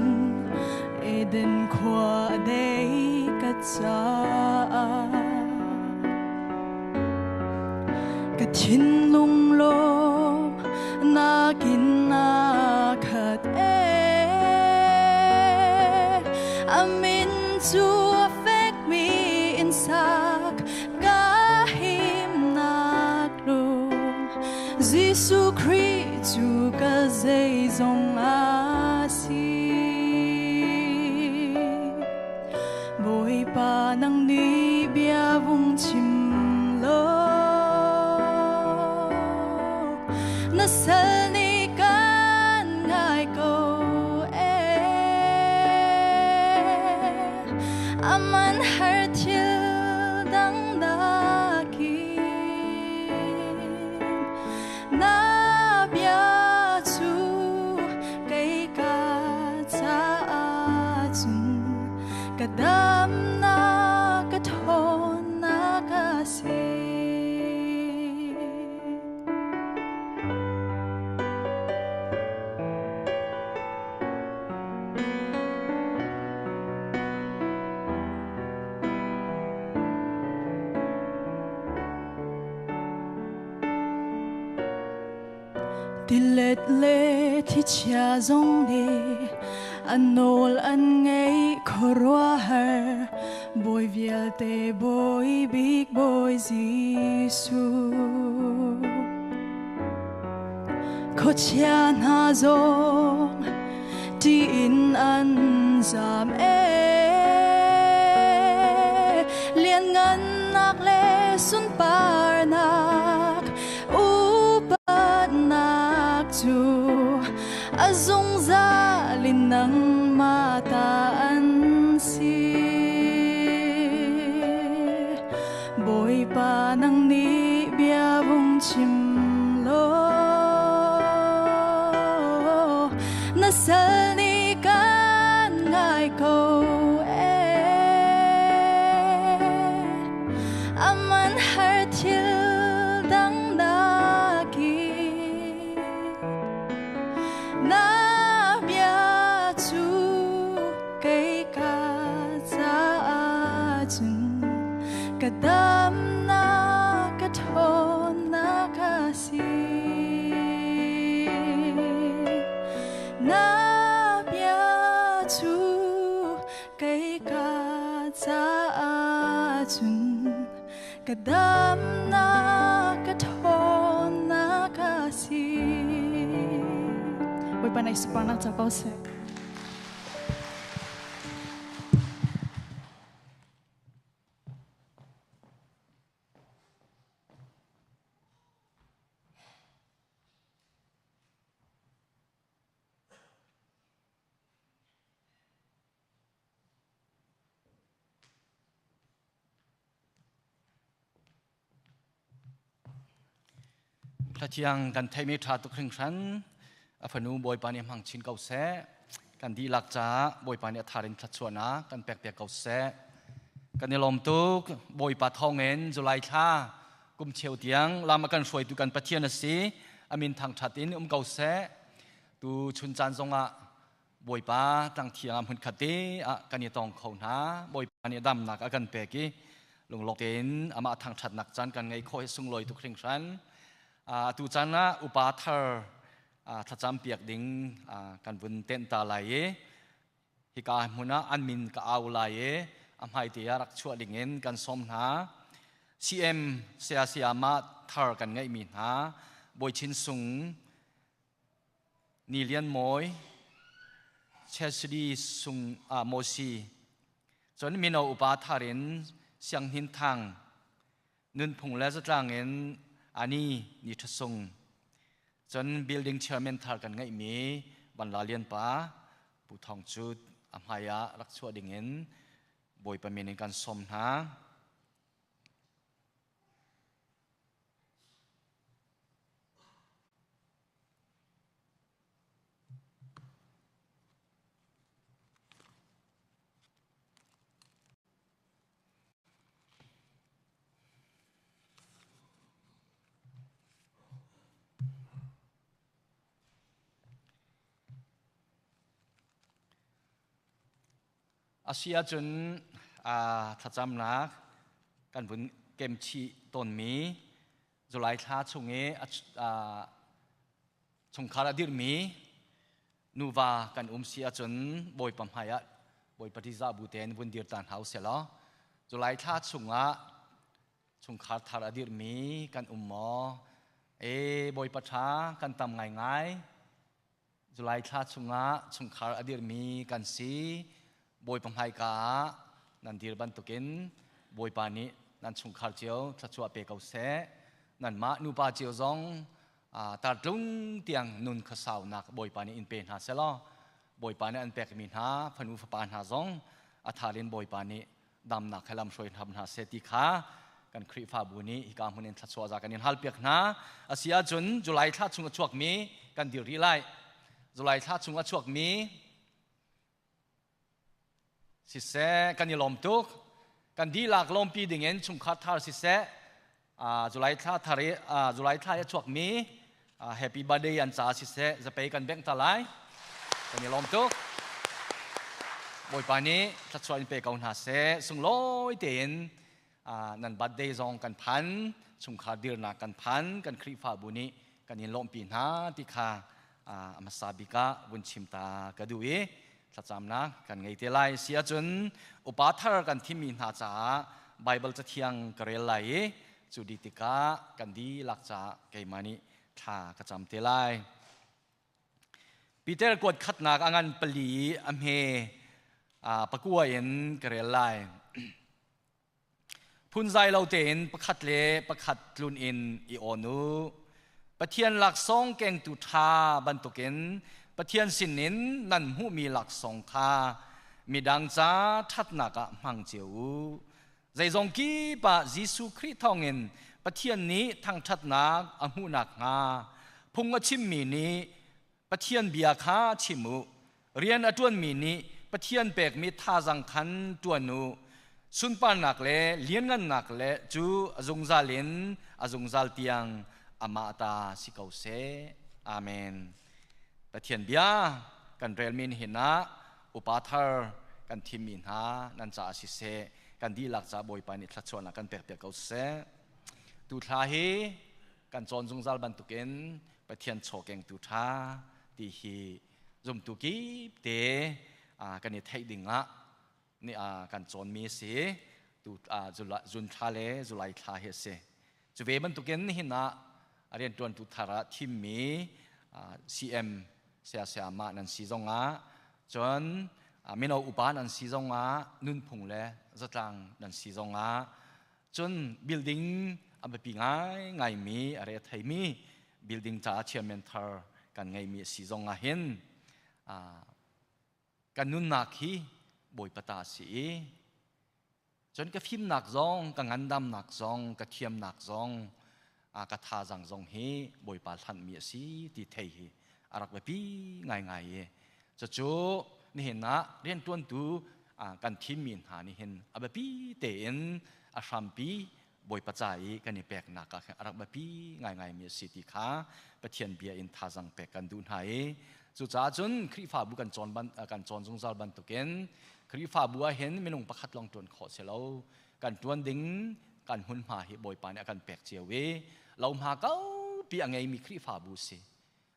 Eden khua a dei ka caah. Ka thinlung lawm nakin na khat e A min cu a fekmi inn sak ka himnak lung Jesuh Khrih cu ka zeizong a si. Bawipa nang nih bia vung chim law na sal nih kan ngai ko e aman har thil dang nakin na bia cu kei ka caah cun ka damnak ka ṭhawnnak a si. Tilet le thichia zong nih an nawl an ngeih khuaruahhar Bawi vialte Bawi bik Bawi Jesuh. Khuachia hna zong ṭih in an zam e lianngannak le sunparnak upatnak cu a zungzal in nangmah ta an si. Bawipa nang nih bia vung chim law na Pasal nih kan ngai ko ee. Aman har thil dang nakin na bia cu kei ka caah cun ka damnak ka ṭhawnnak a si. Na bia cu kei ka caah cun ka damnak ka ṭhawnnak a si. Bawipa na i suparnak ca ko seh. Hlathiang kan theimi ṭha tuk hringhran. A fanu Bawipa nih hmang chin ko seh. Kan dihlak caah Bawipa nih a thar in thluachuahnak kan pek piak ko seh. Kan i lawm tuk. Bawipa thawngin July thla kum cheu tiang lam a kan hruaitu kan Pathian a si. A min thangṭhat in um ko seh. Tu chun caan zongah Bawipa tlangthiang ah hmunkhat te ah kan i tong kho hna. Bawipa nih damnak a kan pek i lunglawk tein amah thangṭhatnak caan kan ngei khawh hi sunglawi tuk hringhran. Atu caan ah upa thar thlacam piak ding kan vun tenh ta lai i hika hmun ah an min ka au lai i a hmaite ah rak chuah ding in kan sawm hna. CM saya sayama thar kan ngeihmi hna Bawi Chin Sung Ni Lian Mawi, Chesidi Sung Mosi, cun mino upa thar in Siang Hnin Thang, nunphung le zatlang in Ani Ni Ṭha Sung, cun building chairman thar kan ngeihmi Van La Lian pa Pu Thawng Cut a hmai ah rak chuah ding in Bawipa min in kan sawm hna. A si ahcun thlacamnak kan vun kemchih tawnmi July thla chung i chungkhar a dirhmi nuva kan um si ahcun Bawipa hmai ah Bawipa ṭihzah bu tein vun dir ta hna usih law July thla chungah chungkhar thar a dirhmi kan um maw? E Bawipa ṭha kan tam ngaingai. July thla chungah chungkhar a dirhmi kan si. Bawipa hmaika ah nan dir bantukin Bawipa nih nan chungkhar cio thluachuah pe ko seh. Nanmah nupa cio zong tartlung tiang nun khuasaunak Bawipa nih in pe hna selaw Bawipa nih an pekmi hna fanu fapa hna zong a thalin Bawipa nih damnak he lam hruai hram hna seh ti kha kan Khrihfabu nih hika hmun in thluachuah za kan in halpiak hna. A si ahcun July thla chung a chuakmi kan dir rih lai. July thla chung a chuakmi siseh kan i lawm tuk. Kan dihlak lawmpi dingin chungkhar thar siseh July thla thar i July thla i a chuakmi happy birthday an ca siseh zapei kan bengh ta lai. Kan i lawm tuk. Bawipa nih thluachuah in pe ko hna seh. Sunglawi tein nan birthday zong kan phan, chungkhar dirnak kan phan, kan Khrihfabu nih kan in lawmhpi hna ti kha a hmasa bik ah vun chim ta ka duh i thlacamnak kan ngei te lai. Si ahcun upa thar kan thimmi hna caah Baibal cathiang ka rel lai i cu dih tikah kan dihlak caah keimah nih thla ka cam te lai. Peter kuat khatnak a ngan pali a hme pakua in ka rel lai. Phunzai lo tein pakhat le pakhat tlun in i awn u. Pathian laksawng kengtu ṭha bantukin Pathian sinin nan hmuhmi laksawng kha midang ca ṭhatnak ah hmang cio u. Zeizong kip ah Jesuh Khrih thawngin Pathian nih thangṭhatnak a hmuh nakhnga phung a chimmi nih Pathian bia kha chim u. Rian a ṭuanmi nih Pathian pekmi thazang khan ṭuan u. Sunparnak le lianngannak le cu a zungzal in a zungzal tiang amah ta si ko seh. Amen. Pathian bia kan relmi nihin ah upa thar kan thimmi hna nan caah siseh, kan dihlak caah Bawipa nih thluachuahnak kan pekpiak ko seh. Tu thla hi kan cawn zungzal bantukin Pathian chawkengtu ṭha ti hi zumtu kip te kan i theih ding ah kan cawnmi a si. Tu June thla le July thla hi a si. Cu ve bantukin nihin ah rianṭuantu thar ah thimmi CM saya sayamah nan si zongah cun mino upa nan si zongah nunphung le zatlang nan si zongah cun building a biapi ngaingaimi a re theimi building caah chairman thar kan ngeimi a si zong ah hin kan nunnak hi Bawipa ta a si i cun ka fimnak zong ka ngandamnak zong ka thiamnak zong ka thazang zong hi Bawipa hlanhmi a si ti thei hi a rak biapi ngaingai i cucu nihin ah rianṭuantu kan thimmi hna nih hin a biapi tein a hrampi Bawipa ca i kan i peknak ah khan a rak biapi ngaingaimi a si ti kha Pathian bia in thazang pek kan duh hna i cucaah cun Khrihfabu kan cawn ban kan cawn zungzal bantukin Khrihfabu ah hin minung pakhat lawng ṭuan khawh si lo kan ṭuan ding kan hmunhma hi Bawipa nih a kan pek cio i lohma kaupi a ngeimi Khrihfabu si.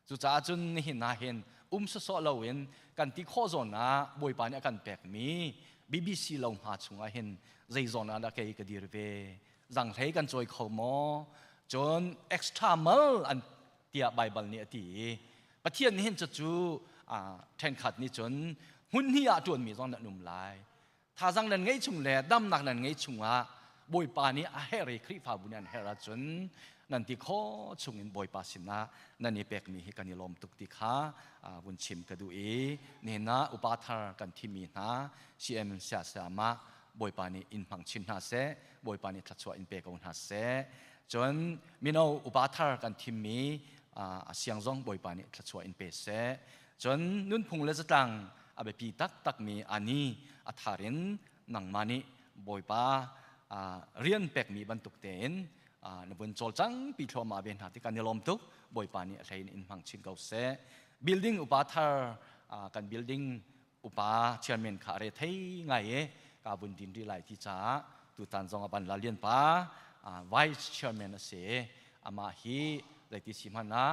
Cucaah cun nihin ah hin um sawsawh loin kan ti khawh zawn ah Bawipa nih a kan pekmi BBC lohma chungah hin zei zawn ah dah kei ka dir ve zanghlei kan cawi kho maw cun extra mal an tiah Baibal nih a ti i Pathian nih hin cucu ṭhenkhat nih cun hmun hnih ah ṭuanmi zong nan um lai Thazang nan ngeih chung le damnak nan ngeih chungah Bawipa nih a herh i Khrihfabu nih an herh ahcun nan ti khawh chungin Bawipa sinah nan i pekmi hi kan i lawm tuk ti kha vun chim ka duh i nihin ah upa thar kan thimmi hna CM sia sayamah Bawipa nih in hmang chin hna seh Bawipa nih thluachuah in pe ko hna seh cun mino upa thar kan thimmi a siang zong Bawipa nih thluachuah in pe seh cun nunphung le zatlang a biapi taktakmi ani a thar in nangmah nih Bawipa rian pekmi bantuk tein na vun cawlcang pi thluahmah ve hna ti kan i lawm tuk Bawipa nih a hlei in in hmang chin ko seh building upa thar kan building upa chairman kha a re thei ngai e ka vun din rih lai ti caah tutan zong a ban la lian pa vice chairman a si amah hi zeiti si hmanh ah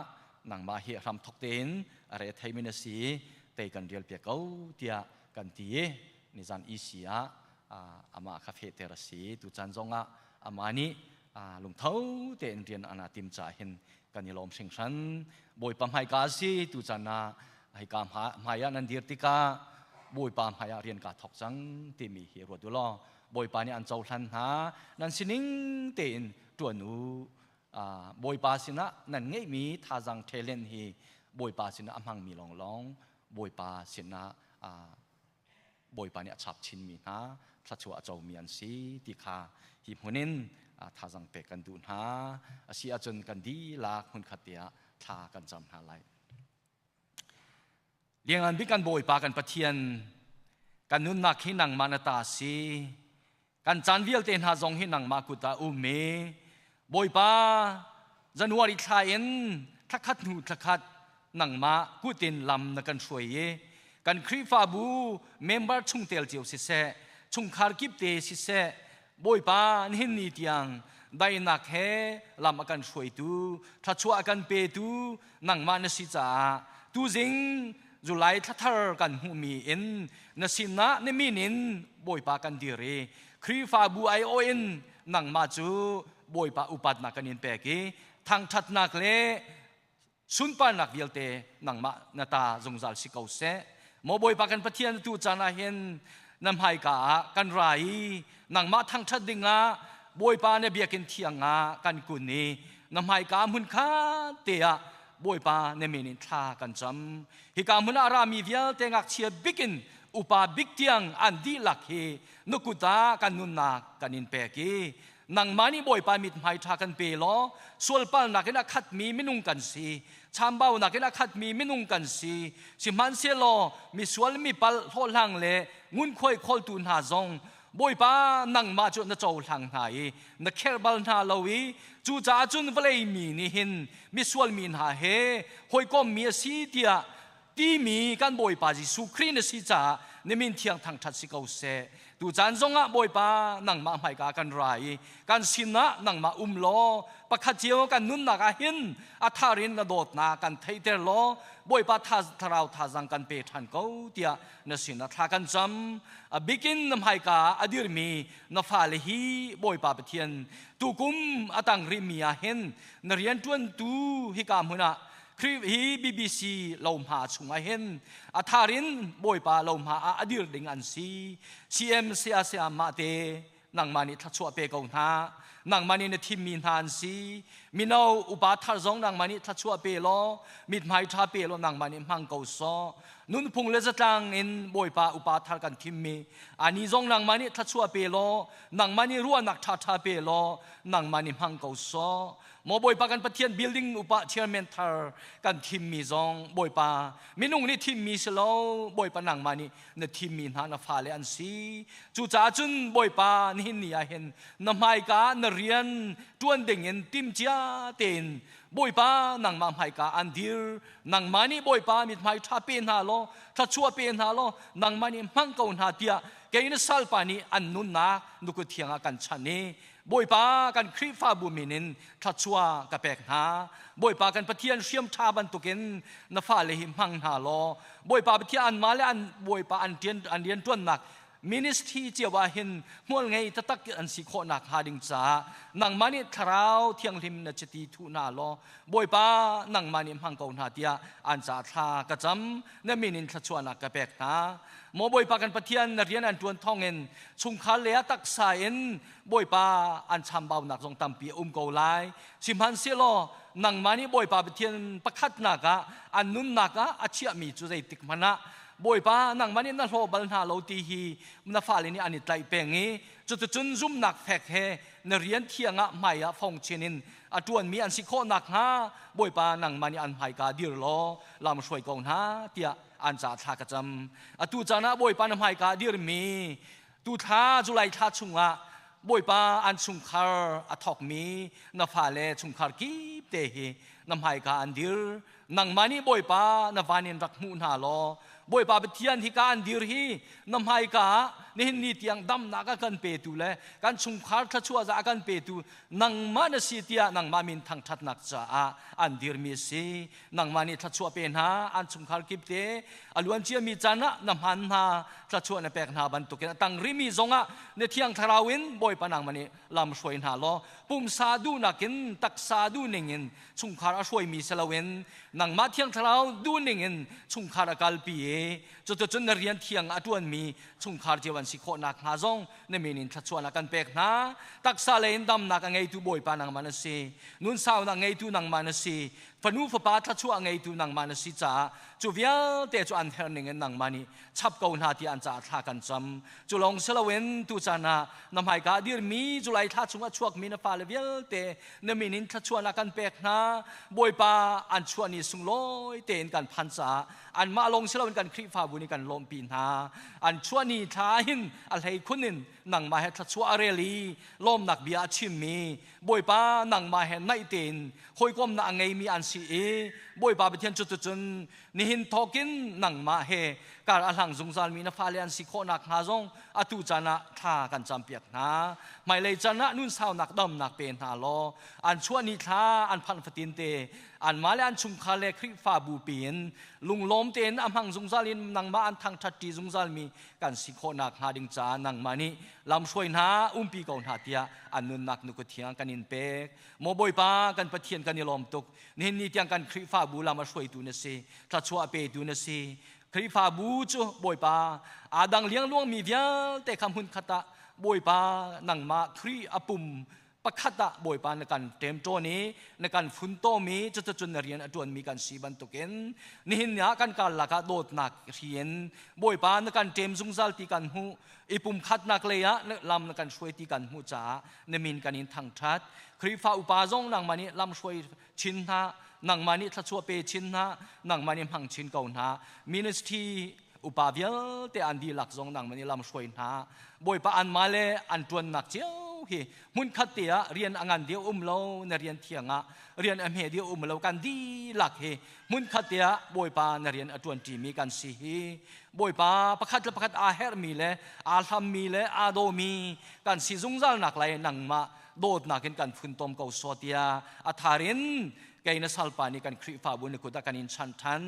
nangmah hi hram thok tein a re theimi na si tei kan rial piak ko tiah kan ti i nizan EC ah amah kha fehter a si tu caan zong ah amah nih lungtho tein rian ana tim ca hin kan i lawm hringhran Bawipa hmaika si tu caan ah hika hmai ah nan dir tikah Bawipa hmai ah rian ka thok cang timi hi ruat u law Bawipa nih an cohlan hna nan sining tein ṭuan u Bawipa sinah nan ngeihmi thazang talent hi Bawipa sinah a hmangmi lawnglawng Bawipa sinah Bawipa nih a chap chinmi hna thluachuah a comi an si ti kha hi hmun in thazang pek kan duh hna a si ahcun kan dihlak hmunkhat te ah thla kan cam hna lai. Liangngan bik kan Bawipa kan Pathian kan nunnak hi nangmah na ta si Kan caan vialte hna zong hi nangmah kut ah um i Bawipa January thla in thlakhat hnu thlakhat nangmah kut in lam na kan hruai i kan Khrihfabu member chungtel cio siseh chungkhar kip te siseh Bawipa nihin ni tiang daihnak he lam a kan hruaitu thluachuah a kan petu nangmah na si caah tuzing July thlathar kan hmuhmi in na sinah na min in Bawipa kan dir i Khrihfabu aiawh in nangmah cu Bawipa upatnak kan in pek i thangṭhatnak le sunparnak vialte nangmah na ta zungzal si ko seh. Maw Bawipa kan Pathian tu caan ah hin na hmaika ah kan ra i nangmah thangṭhat dingah Bawipa na biakinn thiang ah kan kun i na hmaika hmun kha te ah Bawipa na min in thla kan cam. Hika hmun ah rami vialte ngakchia bik in upa bik tiang an dihlak hi na kut ah kan nunnak kan in pek i. Nangmah nih Bawipa mithmai ṭha kan pe law sualpalnak in a khatmi minung kan si, chambaunak in a khatmi minung kan si. Sihmanhsehlaw misual mipalh hlawhhlang le ngunkhuai khawltu hna zong Bawipa nangmah cu na cohlang hna i na kherh bal hna lo i cucaah cun vawlei mi nih hin misual mi hna he hawikommi a si tiah timi kan Bawipa Jesuh Khrih na si caah na min thiang thangṭhat si ko seh. Tucaan zongah Bawipa nangmah hmaika kan ra i kan sinah nangmah um law pakhat cio kan nunnak ah hin a thar in na dawtnak kan theihter law Bawipa thlarau thazang kan pe ṭhan ko tiah na sinah thla kan cam. A bikin na hmaika a dirmi na fale hi Bawipa Pathian tukum a tang rihmi ah hin na rianṭuantu hika hmun ah Khrih hi BBC lohma chungah hin a thar in Bawipa lohma ah a dir ding an si. CM saya saya mah te nangmah nih thluachuah pe ko hna. Nangmah nih na thimmi hna an si. Mino upa thar zong nangmah nih thluachuah pe law mithmai ṭha pe law nangmah nih hmang ko sawh. Nunphung le zatlang in Bawipa upa thar kan thimmi ani zong nangmah nih thluachuah pe law nangmah nih ruahnak ṭhaṭha pe law nangmah nih hmang ko sawh. Maw Bawipa kan Pathian building upa chairman thar kan thimmi zong Bawipa minung nih thimmi si lo Bawipa nangmah nih na thimmi hna na fale an si. Cucaah cun Bawipa nihin ni ah hin na hmaika na rian ṭuan ding in timcia tein Bawipa nangmah hmaika an dir. Nangmah nih Bawipa mithmai ṭha pe hna law thluachuah pe hna law nangmah nih hmang ko hna tiah kei na salpa nih an nunnak nukut thiang ah kan chanh i Bawipa kan Khrihfabu min in thluachuah ka pek hna. Bawipa kan Pathian hriam ṭha bantukin na fale hi hmang hna law Bawipa Pathian anmah le an Bawipa an ṭian an rianṭuannak ministry cio ah hin hmual ngei taktak an si khawhnak hnga ding caah nangmah nih thlarau thianghlim na chiti thuh hna law Bawipa nangmah nih hmang ko hna tiah an ca thla ka cam na min in thluachuahnak ka pek hna. Maw Bawipa kan Pathian na rian an ṭuan thawngin chungkhar le a taksa in Bawipa an chambaunak zong tampi a um ko lai. Sihmanhsehlaw nangmah nih Bawipa Pathian pakhatnak ah an nunnak ah a chiahmi cu zeitik hmanh ah Bawipa nangmah nih na hlaw bal hna lo ti hi na fale nih an i tlaih peng i cuticun zumnak fek he na rian thiang ah hmai ah fong chin in a ṭuanmi an si khawh nakhnga Bawipa nangmah nih an hmaika dir law lam hruai ko hna tiah an ca thla ka cam. Atu caan ah Bawipa na hmaika dirmi Tu thla July thla chungah Bawipa an chungkhar a thawkmi na fale chungkhar kip te hi na hmaika an dir. Nangmah nih Bawipa na van in rak hmuh hna law Bawipa Pathian hika an dir hi na hmaika ah nihin ni tiang damnak a kan petu le kan chungkhar thluachuah za a kan petu nangmah na si tiah nangmah min thangṭhatnak caah an dirmi a si. Nangmah nih thluachuah pe hna an chungkhar kip te a luan ciami caan ah na hman hna thluachuah na pek hna bantukin a tang rihmi zongah na thiang thlarau in Bawipa nangmah nih lam hruai hna law pumsa duhnak in taksa duhning in chungkhar a hruaimi si loin nangmah thiang thlarau duhning in chungkhar a kalpi i cuticun na rian thiang a ṭuanmi chungkhar cio an si khawh nakhnga zong na min in thluachuahnak kan pek hna. Taksa lei in damnak a ngeitu Bawipa nangmah na si, nun saunak ngeitu nangmah na si, fanu fapa thluachuah ngeitu nangmah na si caah cu vialte cu an herh ning in nangmah nih chap ko hna tiah an caah thla kan cam. Cu lawng si loin tuchan ah na hmaika a dirmi July thla chungah chuakmi na fale vialte na min in thluachuahnak kan pek hna. Bawipa an chuah ni sunglawi tein kan phan caah anmah lawng si loin kan Khrihfabu nih kan lawmhpi hna. An chuah ni thla hin a hleikhun in nangmah he thluachuah a rel i lawmnak bia a chimmi Bawipa nangmah he naih tein hawikomnak a ngeimi an si i Bawipa Pathian cu cun nihin thawkin nangmah he kar a hlang zungzalmi na fale an si khawh nakhnga zong atu caan ah thla kan campiak hna. Hmailei caan ah nun saunak damnak pe hna law an chuah ni thla an phanh fatin te anmah le an chungkhar le Khrihfabu piin lunglawm tein a hmang zungzal in nangmah an thangṭhat ṭi zungzalmi kan si khawh nakhnga ding caah nangmah nih lamhruai hna umpi ko hna tiah an nunnak nuku thiang kan in pek. Maw Bawipa kan Pathian kan i lawm tuk. Nihin ni tiang kan Khrihfabu lam a hruaitu na si, thluachuah petu na si. Khrihfabu cu Bawipa aa dang liangluangmi vialte kha hmun khat ah Bawipa nangmah Khrih a pum Pakhat ah Bawipa na kan ṭemṭawn i na kan funtom i cuticun na rian a ṭuanmi kan si bantukin nihin ni ah kan karlak ah dawtnak hri in Bawipa na kan ṭem zungzal ti kan hmuh i pumkhatnak lei ah lam na kan hruai ti kan hmuh caah na min kan in thangṭhat. Khrihfa upa zong nangmah nih lam hruai chin hna, nangmah nih thluachuah pe chin hna, nangmah nih hmang chin ko hna. Ministry upa vialte an dihlak zong nangmah nih lam hruai hna. Bawipa anmah le an ṭuannak cio hi hmunkhat te ah rian a ngan deuh um lo, na rian thiang ah rian a hme deuh um lo, kan dihlak hi hmunkhat te ah Bawipa na rian a ṭuanṭimi kan si hi. Bawipa pakhat le pakhat aa herhmi le aa hlammi le aa dawmi kan si zungzal nak lai nangmah dawtnak in kan funtom ko sawh tiah a thar in kei na salpa nih kan Khrihfabu na kut ah kan in chanh ṭhan.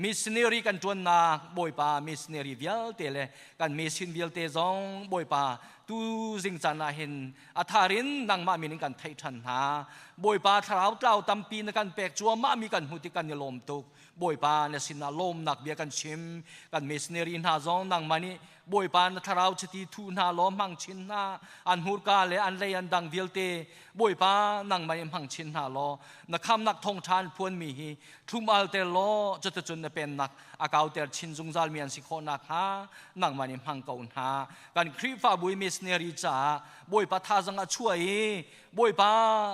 Missionary kan ṭuannak Bawipa missionary vialte le kan mission vialte zong Bawipa tu zing caan ah hin a thar in nangmah min in kan theih ṭhan hna. Bawipa thlarau tlau tampi na kan pek cuahmah mi kan hmuh tik kan i lawm tuk. Bawipa na sinah lawmnak bia kan chim. Kan missionary hna zong nangmah nih Bawipa na thlarau chiti thu hna law hmang chin hna. An hmurka le an lei an dang vialte Bawipa nangmah in hmang chin hna law na khamnak thawngṭha an phuanmi hi thlum alter law cuticun na pennak a kauter chin zungzal mi an si khawh nakhnga nangmah nih hmang ko hna. Kan Khrihfabu i missionary caah Bawipa thazang a chuah i Bawipa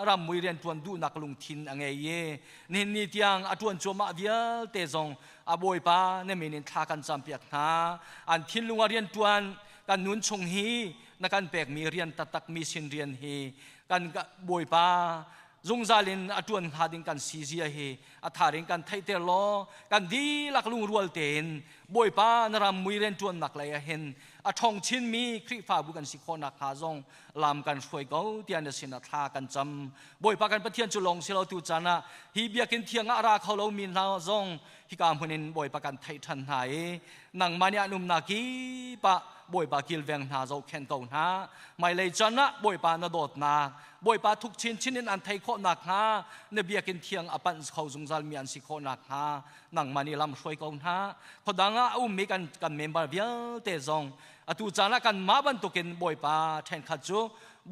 rammui rianṭuan duhnak lungthin a ngei i nihin ni tiang a ṭuan cuahmah vialte zong a Bawipa na min in thla kan campiak hna. An thinlung ah rianṭuan kan nun chung hi na kan pekmi rian taktak mi sin rian hi kan Bawipa zungzal in a ṭuan hnga ding kan si zia hi a thar in kan theihter law kan dihlak lungrual tein Bawipa na ram mui rian ṭuannak lei ah hin a ṭhawng chinmi Khrihfabu kan si khawh nakhnga zong lam kan hruai ko tiah na sinah thla kan cam. Bawipa kan Pathian cu lawng si lo tu caan ah hi biakinn thiang ah a ra kho lomi hna zong hika hmun in Bawipa kan theih ṭhan hna i nangmah nih an umnak kip ah Bawipa kilveng hna zohkhenh ko hna. Hmailei caan ah Bawipa na dawtnak, Bawipa thuk chinchin in an theih khawh nakhnga na biakinn thiang a panh kho zungzal mi an si khawh nakhnga nangmah nih lam hruai ko hna. Khuadang ah a ummi kan kan member vialte zong atu caan ah kanmah bantukin Bawipa ṭhenkhat cu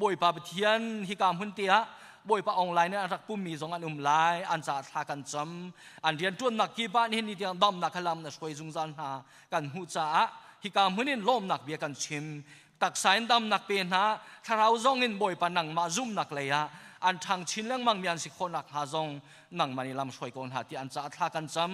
Bawipa Pathian hika hmun te ah Bawipa online in an rak pummi zong an um lai. An caah thla kan cam. An rianṭuannak kip ah nihin ni tiang damnak kha lam na hruai zungzal hna kan hmuh caah hika hmun in lawmnak bia kan chim. Taksa in damnak pe hna, thlarau zong in Bawipa nangmah zumhnak lei ah an ṭhang chin lengmang mi an si khawh nakhnga zong nangmah nih lam hruai ko hna ti an caah thla kan cam.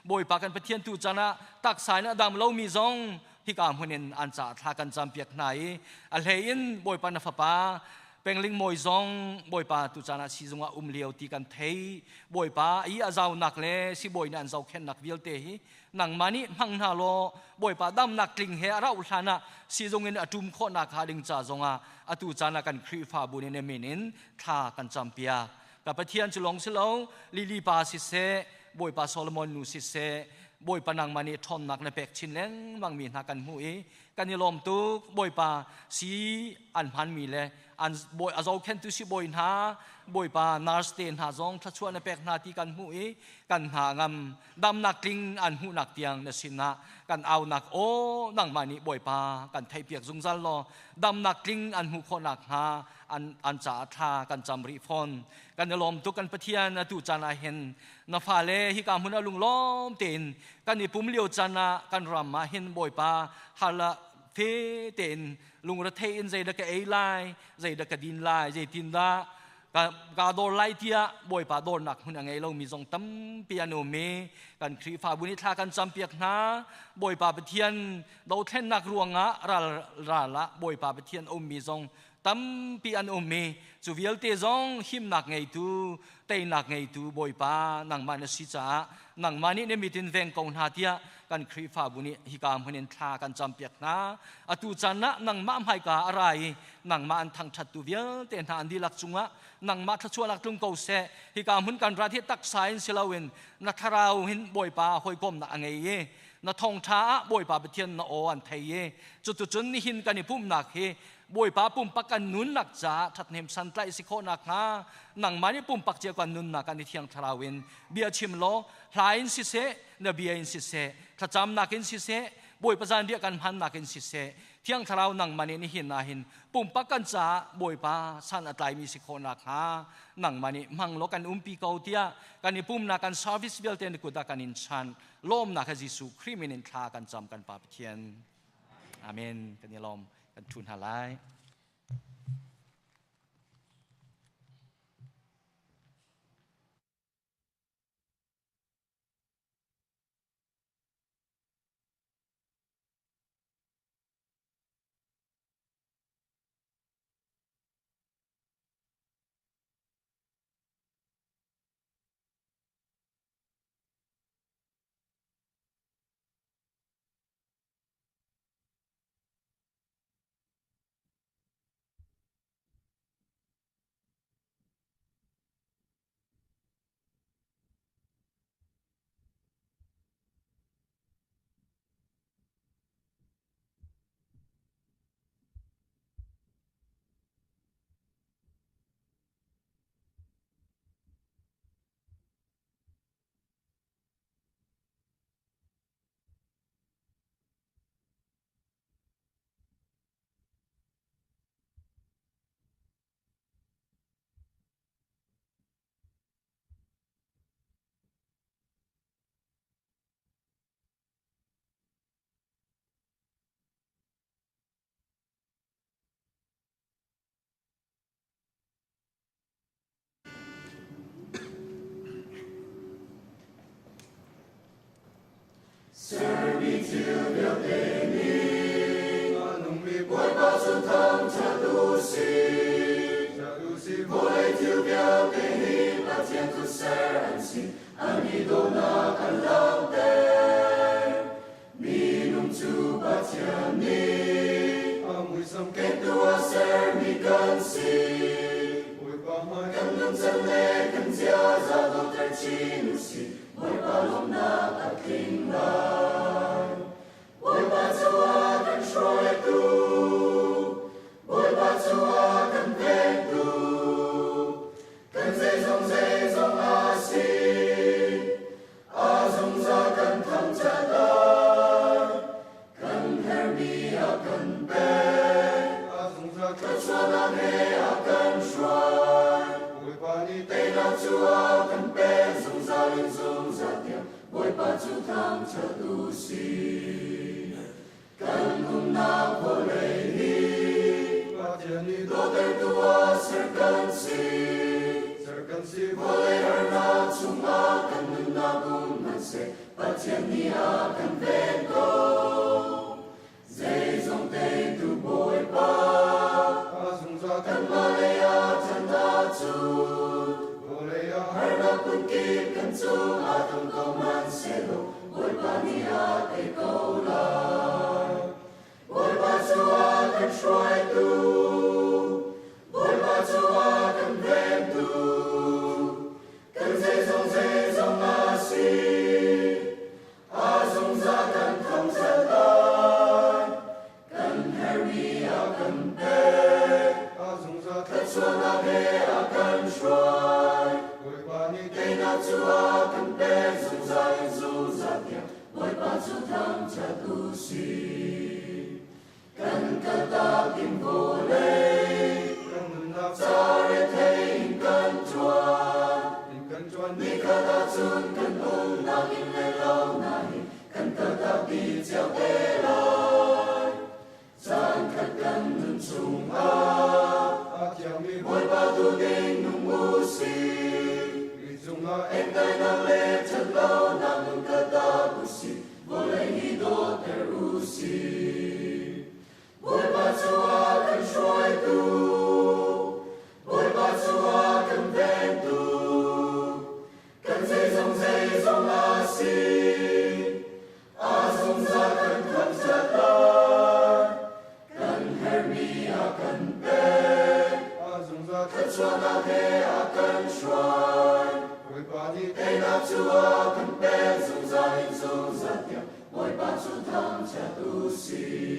Bawipa kan Pathian tu can ah taksa in a dam lomi zong hika hmun in an caah thla kan campiak hna i a hlei in Bawipa na fapa Pengling Mawi zong Bawipa tu caan ah siizung ah um lio ti kan thei. Bawipa i a zaunak le sibawi nih an zohkhenhnak vialte hi nangmah nih hmang hna law Bawipa damnak tling he a rauh hlan ah siizung in a ṭum khawh nakhnga ding ca zongah atu caan ah kan Khrihfabu nih na min in thla kan campiak. Ka Pathian cu lawng si lo, Lili pa siseh, Bawipa Solomon nu siseh, Bawipa nangmah nih ṭhawnnak na pek chin lengmang mi hna kan hmuh i kan i lawm tuk. Bawipa si an hmanmi le an bawi a zohkhentu si bawi hna, Bawipa nurse te hna zong thluachuah na pek hna ti kan hmuh i kan hna ngam. Damnak tling an hmuhnak tiang na sinah kan aunak aw nangmah nih Bawipa kan theihpiak zungzal law damnak tling an hmuh khawh nakhnga an caah thla kan cam rih fawn. Kan i lawm tuk kan Pathian, atu caan ah hin na fale hika hmun ah lunglawm tein kan i pum lio caan ah kan ram ah hin Bawipa hala fe tein lungrethei in zeidah ka ei lai, zeidah ka din lai, zeitindah ka dawr lai tiah Bawipa dawrnak hmun a ngei lomi zong tampi an um i kan Khrihfabu nih thla kan campiak hna. Bawipa Pathian dothlennak ruangah ral ral ah Bawipa Pathian ummi zong tampi an um i cu vialte zong himnak ngeitu, teinak ngeitu Bawipa nangmah na si caah nangmah nih na mit in veng ko hna tiah kan Khrihfabu nih hika hmun in thla kan campiak hna. Atu caan ah nangmah hmaika a ra i nangmah an thangṭhattu vialte hna an dihlak cungah nangmah thluachuahnak tlung ko seh. Hika hmun kan rat hi taksa in si loin na thlarau hin Bawipa hawikomnak a ngei i na thawngṭha ah Bawipa Pathian na aw an thei i cuticun nihin kan i pumhnak hi Bawipa pumpak kan nunnak caah ṭhathnem santlaih si khawh nakhnga nangmah nih pumpak cio kan nunnak kan i Thiang Thlarau in bia chim law, hla in siseh, na bia in siseh, thlacamnak in siseh, Bawipa zanriah kan hmannak in siseh, Thiang Thlarau nangmah nih nihin ah hin pumpak kan caah Bawipa san a tlaimi si khawh nakhnga nangmah nih hmang law kan umpi ko tiah kan i pumnak kan service vialte na kut ah kan in chan. Lawmnak he Jesuh Khrih min in thla kan cam kan Pa Pathian. Amen. Kan i lawm. Kan ṭhu hna lai. Sermi thil vialte nih a nungmi Bawipa cu thangṭhat u sih. Vawlei thil vialte hi Pathian cu ser an si, an i dawhnak an langhter. Minung cu Pathian nih a muisam kengtu a sermi kan si. Bawipa hmai kan nuncan le kan ziaza dawhter chin u sih. Bawipa lawmhnak a tling lai. Bawipa cu a kan hruaitu, Bawipa cu a kan vengtu, kan zeizong zeizong a si, a zungzal kan thangṭhat lai. Kan herhmi a kan pek, a zungzal thluachuahnak he a kan hruai. Bawipa nih teinak cu a kan pek zungzal in zungzal tiang. Bawipa cu thangṭhat u sih. Kan umnak vawlei hi Pathian nih dawtertu ah ser kan si. Ser kan si vawlei harnak chungah kan nunnak um hmanhseh Pathian nih a kan ven ko. Zeizong teitu Bawipa, a zungzal kanmah lei ah ṭan ahcun, vawlei ah harnak phunkip kan cungah tlung ko hmanhsehlaw Bawipa nih a tei ko lai. Bawipa cu a kan hruaitu, Bawipa cu a kan vengtu, kan zeizong zeizong a si. A zungzal kan thangṭhat lai, kan herhmi a kan pek. A zungzal thluachuahnak he a kan hruai. Bawipa nih teinak cu a kan pek zungzal in zungzal tiang. Bawipa cu thangṭhat u sih. Kan kaltak ding vawlei, kan nunnak ca rethei in kan ṭuan. In kan ṭuan nikhat ahcun kan umnak inn le lo hna hi kan kaltak dih cio te lai. Caan khat kan nun chungah a thiangmi Bawipa tu ding nung u sih. Ri cungah entainak le ṭhatlonak nun kaltak u sih. Vawlei hi dawter u sih. Bawipa cu a kan hruaitu, Bawipa cu a kan vengtu, kan zeizong zeizong a si. A zungzal kan thangṭhat lai, kan herhmi a kan pek. A zungzal thluachuahnak he a kan hruai. Bawipa nih teinak cu a kan pek zungzal in zungzal tiang. Bawipa cu thangṭhat u sih.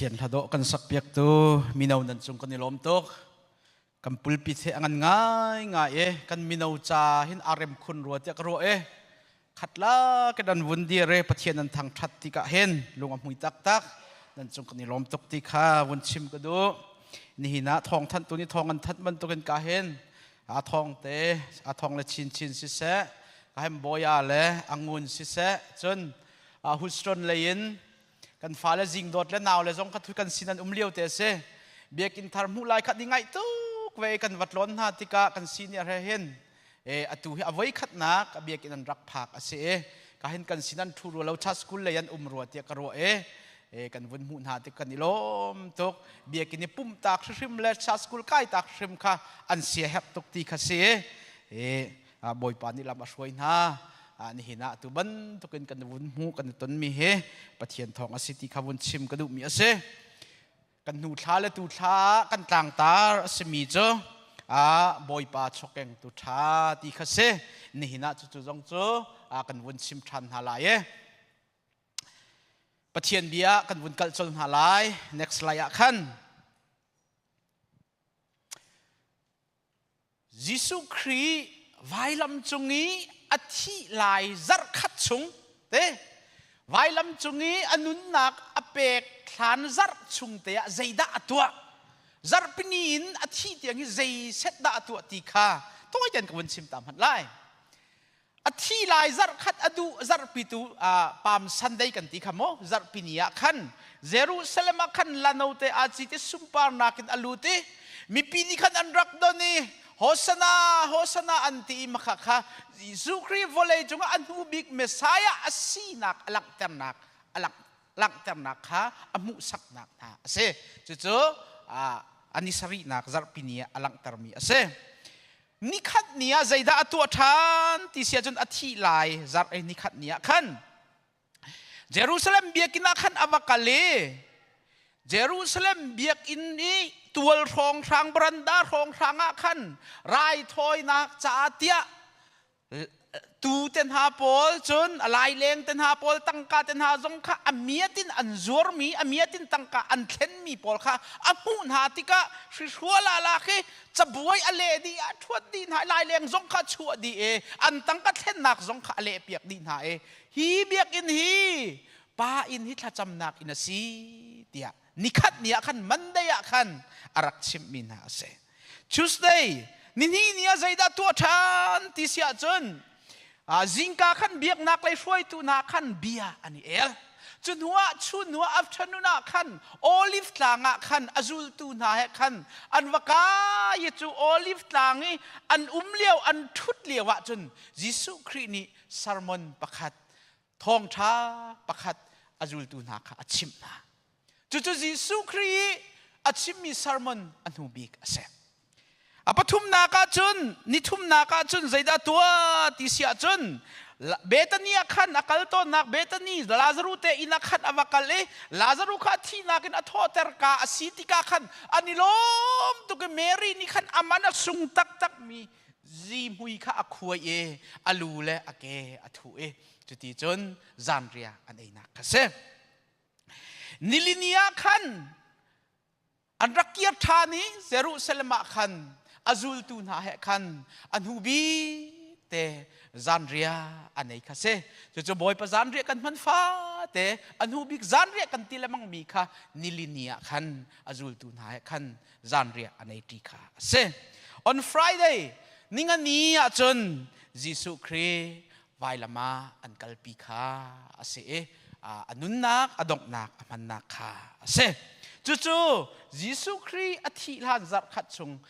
Pathian hla dawh kan sakpiaktu mino nan cung kan i lawm tuk. Kan pulpit he a ngan ngaingai e kan mino ca hin a rem khun rua tiah ka ruah e. Khatla ke dan vun dir e Pathian nan thangthat tikah hin lung a hmui taktak. Nan cung kan i lawm tuk ti kha vun chim ka duh. Nihin ah thawng thanhtu nih thawng an thanh bantukin ka hin a thawng te a thawng le chinchin siseh ka hem bawia le angun siseh cun a Houston lei in kan fale zing dawt le nau le zong kha thu kan sin an um lio te si biakinn thar hmuh lai kha di ngaih tuk ve kan vat lawn hna tikah kan si nih a hin e atu hi a voi khatnak a biakinn an rak phak a si e ka hin kan sin an thu rua lo cha school lei an um rua tiah ka ruah e e kan vun hmuh hna tik kan i lawm tuk biakinn i pum tak hrim le cha school kai tak hrim kha an sia herh tuk ti kha si e Bawipa nih lam a hruai hna. Nihin ah atu bantukin kan vun hmu kan i tonmi hi Pathian thawng a si ti kha vun chim ka duhmi a si. Kan hnu thla le tu thla kan tlangtar a simi cu Bawipa chawkeng tu ṭha ti kha si. Nihin ah cucu zong cu kan vun chim ṭhan hna lai e. Pathian bia kan vun kalh colh hna lai. Next slide ah khan. Jesuh Khrih vailam cung i a thih lai zarhkhat chung te vailam cung i a nunnak a pek thlan zarh chung te ah zeidah a tuah zarhpini in a thih tiang hi zei set dah a tuah ti kha tawi tein ka vun chim ta hmanh lai a thi lai zarhkhat a duh zarhpi tu Palm Sunday kan ti kha maw zarhpi ni ah khan Jerusalem ah khan lano te a ci te sunparnak in a lut i mipi nih khan an rak don i Hosanna Hosanna an ti i makha kha Jesuh Khrih vawlei cungah a hnu bik Messiah a sinak a langhternak a langhternak kha a hmuhsaknak hna a si cucu a ni sarihnak zarhpi ni ah a langhtermi a si Nikhat ni ah zeidah a tuah ṭhan ti si ahcun a thih lai zarh i nikhat ni ah khan Jerusalem biakinn ah khan a va kal i Jerusalem biakinn i tual hrawnghrang baranda hrawnghrang ah khan raithawinak caah tiah Tu te hna pawl cun a laileng te hna pawl tangka te hna zong kha a miat in an zuarmi a miat in tangka an thlenmi pawl kha a hmuh hna tikah hrihrual ah lak i cabuai a leh dih a ṭhuat dih hna laileng zong kha chuah dih i an tangka thlennak zong kha a lehpiak dih hna i hi biakinn hi pa inn hi thlacamnak inn a si tiah nikhat ni ah khan Monday ah khan a rak chimhmi hna a si. Tuesday nihnih ni ah zeidah tuah ṭhan ti si ahcun zingka khan biaknak lei hruaitu hna khan bia an i el. Cu hnuah chun hnuah afternoon ah khan Olive tlang ah khan a zultu hna he khan an va kai i cu Olive tlang i an um lio an ṭhut lio ah cun Jesuh Khrih nih sermon pakhat thawngṭha pakhat a zultu hna kha a chimh hna. Cucu Jesuh Khrih i a chimmi sermon a hnu bik a si. A pathumnak ah cun nithumnak ah cun zeidah tuah ti si ahcun Bethany ah khan a kal tawnnak Bethany Lazaru te inn ah khan a va kal i Lazaru kha thihnak in a thawhter ka a si tikah khan an i lawm tuk i Mary nih khan a man a sung taktakmi zihmui kha a khuai i a lu le a ke a thuh i cuti cun zanriah an einak kha si. Nilini ah khan an rak kir ṭhan i Jerusalem ah khan a zultu hna he khan a hnu bik te zanriah an ei kha si. Cucu Bawipa zanriah kan hman fate a hnu bik zanriah kan ti lengmang mi kha nilini ah khan a zultu hna he khan zanriah an ei ṭi kha a si. On Friday ningani ah cun Jesuh Khrih vailam ah an kalpi kha a si i a nunnak a donghnak a hmannak kha a si. Cucu Jesuh Khrih a thih hlan zarhkhat chung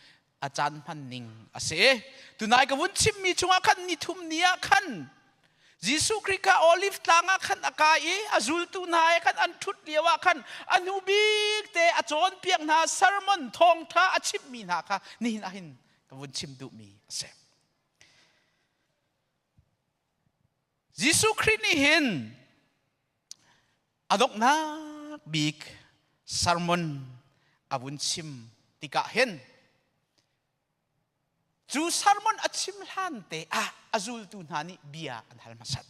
a caan hman ning a si. Tunai ka vun chimmi chungah khan nithum ni ah khan Jesuh Khrih kha Olive tlang ah khan a kai i a zultu hna he khan an ṭhut lio ah khan a hnu bik te a cawnpiak hna sermon thawngṭha a chimhmi hna kha nihin ah hin ka vun chim duhmi a si. Jesuh Khrih nih hin a donghnak bik sermon a vun chim tikah hin cu sermon a chim hlan te ah a zultu hna nih bia an hal hmasat.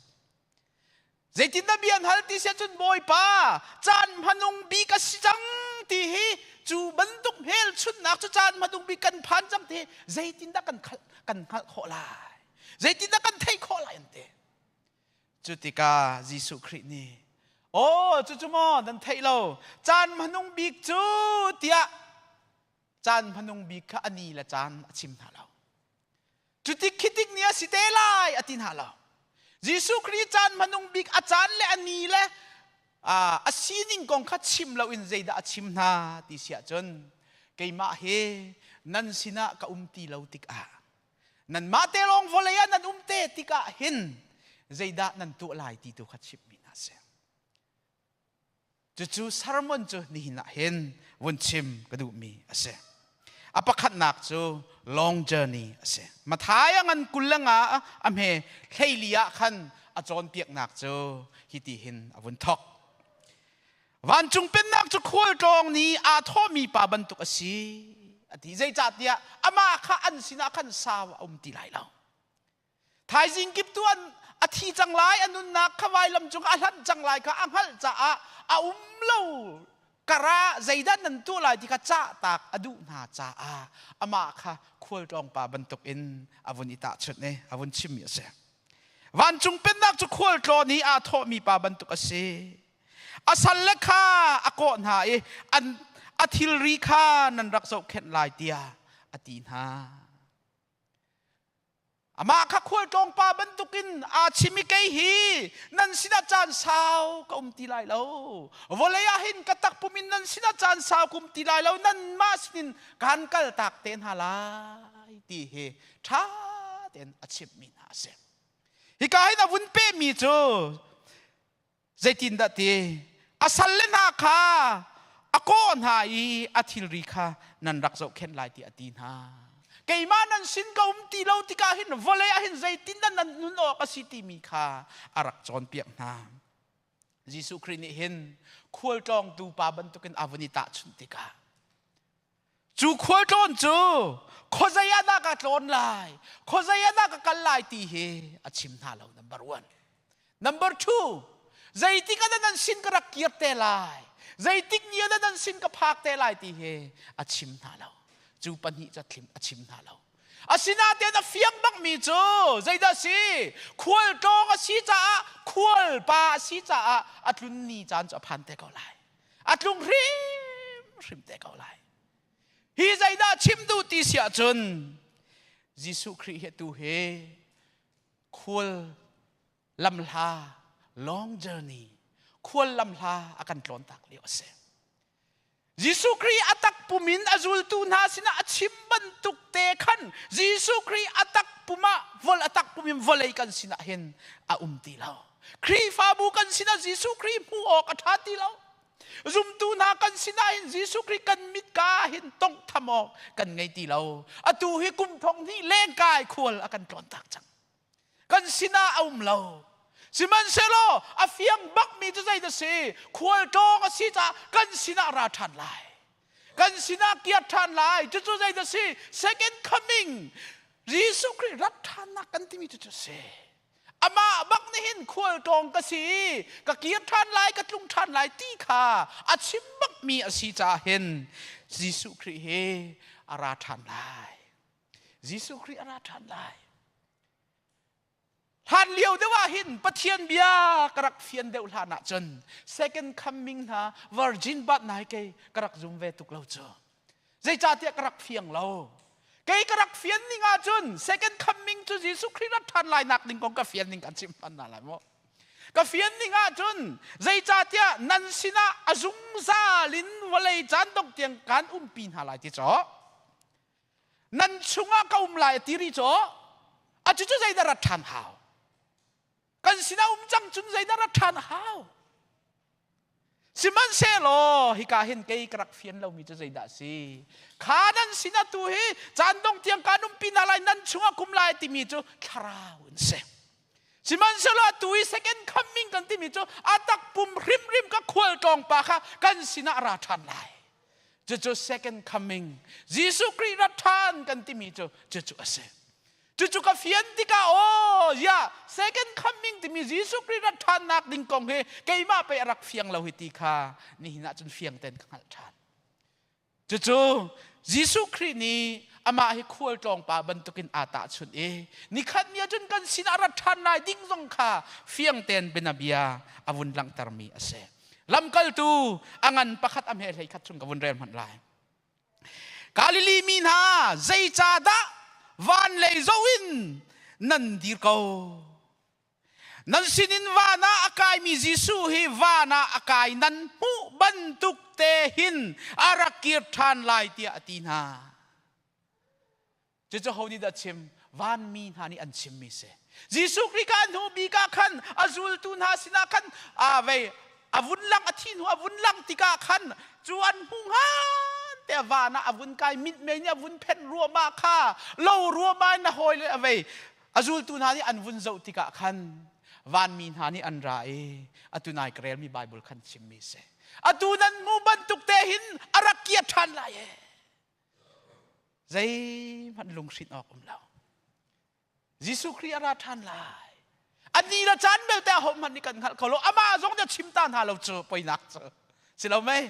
Zeitindah bia an hal ti si ahcun Bawipa caan hmanung bik a si cang ti hi cu bantuk hmelchunhnak cu caan hmanung bik kan phan cang ti hi zeitindah kan kan hngalh khawh lai? Zeitindah kan theih khawh lai an ti. Cu tikah Jesuh Khrih nih Aw cucu maw nan theih lo caan hmanung bik cu tiah caan hmanung bik kha a ni le caan a chim hna lo. Cutik khitik ni a si te lai a ti hna lo. Jesuh Khrih caan hmanung bik a caan le a ni le a sining kong kha chim loin zeidah a chim hna ti si ahcun keimah hi nan sinah ka um ti lo tikah nanmah te lawng vawlei ah nan um te tikah hin zeidah nan tuah lai ti tu kha chimmi hna si. Cucu sermon cu nihin ah hin vun chim ka duhmi a si. A pakhatnak cu long journey a si. Mathai a ngan kul le nga a hme hleili ah khan a cawnpiaknak cu hiti hin a vun thok. Vancung pennak cu khualtlawng nih aa thawhmi pa bantuk a si. A ti zeicahtiah amah kha an sinah khan sau a um ti lai lo. Thaizing kip tu an a thi cang lai, a nunnak kha vailam cung a hlanh cang lai kha a hngalh caah a um lo kara zeidah nan tuah lai ti kha cahtak a duh hna caah amah kha khualtlawng pa bantuk in a vun i tahchunh i a vun chimmi a si. Vancung pennak cu khualtlawn i aa thawhmi pa bantuk a si. A salle kha a kawh hna i an a thilri kha nan rak zohkhenh lai tiah a ti hna. Amah kha khualtlawng pa bantukin aa chim i kei hi nan sinah caan sau ka um ti lai lo. Vawlei ah hin ka takpum in nan sinah caan sau ka um ti lai lo. Nanmah sinin kaan kaltak te hna lai ti hi ṭha tein a chimhmi hna a si. Hika hin a vun pehmi cu Zeitindah ti a salle hna kha a kawh hna i a thilri kha nan rak zohkhenh lai tiah a ti hna. Keimah nan sin ka um ti lo tikah hin vawlei ah hin zeitindah nan nun awk a si timi kha a rak cawnpiak hna. Jesuh Khrih nih hin khualtlawngtu pa bantukin a vun i tahchunh tikah Cu khualtlawn cu khuazei ah dah ka tlawn lai, khuazei ah dah ka kal lai ti hi a chim hna lo number one. Number two, zeitik ah dah nan sin ka rak kir te lai, zeitik ni ah dah nan sin ka phak te lai ti hi a chim hna lo. Cu pahnih cu a chim hna lo. Asinain a fiang bakmi cu zeidah a si? Khualtlawng a si caah, khualpa a si caah a tlun ni caan cu a phan te ko lai. A tlung hrimhrim te ko lai. Hi zeidah chim duh ti si ahcun Jesuh Khrih hi tu hi khual lamhla long journey khual lamhla a kan tlawn tak lio a si. Jesuh Khrih a tak pum in a zultu hna sinah a chim bantuk te khan Jesuh Khrih a tak pum ah vol a tak pum in vawlei kan sinah hin a um ti lo. Khrihfabu kan sinah Jesuh Khrih hmuh awk a ṭha ti lo. Zumtu hna kan sinah hin Jesuh Khrih kan mit ka hin tonghtham awk kan ngei ti lo. Atu hi kum thong hnih lengkai khual a kan tlawn tak cang. Kan sinah a um lo. Sihmanhsehlaw a fiang bakmi cu zei dah si? Khualtlawng a si caah kan sinah ra ṭhan lai. Kan sinah kiar ṭhan lai. Cucu zei dah si? Second coming. Jesuh Khrih rat ṭhannak kan timi cu cu si. Amah bak nih hin khualtlawng ka si, ka kir ṭhan lai, ka tlung ṭhan lai ti kha a chim bakmi a si caah hin Jesuh Khrih hi a ra ṭhan lai. Jesuh Khrih a ra ṭhan lai. Hlan lio deuh ah hin Pathian bia ka rak fian deuh hlan ah cun second coming hna virgin birth nai kei ka rak zum ve tuk lo cu. Zeicahtiah ka rak fiang lo. Kei ka rak fian ning ahcun second coming cu Jesuh Khrih rat ṭhan lai nak ding kong ka fian ning kan chim hman hna lai mu. Ka fian ning ahcun zeicahtiah nan sinah a zungzal in vawlei caan dongh tiang kan umpi hna lai ti caw. Nan chungah ka um lai a ti rih caw. A cucu zeidah rat ṭhan hau? Kan sinah um cang cun zeidah rat ṭhan hau? Sihmanhsehlaw hika hin kei ka rak fian lomi cu zeidah a si? Kha nan sinah tu hi caan dong tiang kaan umpi hna lai, nan chungah kum lai timi cu thlarau in si. Sihmanhsehlaw atu i second coming kan timi cu a takpum hrimhrim ka khualtlawng pa kha kan sinah a ra ṭhan lai. Cucu second coming, Jesuh Khrih rat ṭhan kan timi cu cucu a si. Cucu ka fian tikah aw ya second coming timi Jesuh Khrih rat ṭhannak ding kong hi keimah pei a rak fiang lo hi ti kha nihin ah cun fiang tein ka hngalh ṭhan. Cucu Jesuh Khrih nih amah hi khualtlawng pa bantukin aa tahchunh i nikhat ni ahcun kan sinah rat ṭhan lai ding zong kha fiang tein bianabia a vun langhtermi a si. Lamkaltu a ngan pakhat a hme hlei khat chung ka vun rel hmanh lai. Galilee mi hna zeicahdah van lei zoh in nan dir ko? Nan sinin van ah a kaimi Jesuh hi van ah a kai nan hmuh bantuk te hin a rak kir ṭhan lai tiah a ti hna. Cucu ho nih dah chim? Vanmi hna nih an chimmi si. Jesuh Khrih ka hnu bik ah khan a zultu hna sinah khan a vei a vun lang a thi hnu a vun lang tikah khan cu an hmu ngan te van ah a vun kai mitmei nih a vun phenh ruahmah kha lo ruahmah in a hawi le a vei a zultu hna nih an vun zoh tikah khan vanmi hna nih an ra i atu nai ka relmi Bible khan chimmi si. Atu nan hmu bantuk te hin a rak kir ṭhan lai e. Zeihmanh lunghrinh awk um lo. Jesuh Khrih a ra ṭhan lai. A ni le caan belte ahohmanh nih kan hngalh kho lo. Amah zong nih a chim ta hna lo cu poinak cu. Si lo mei?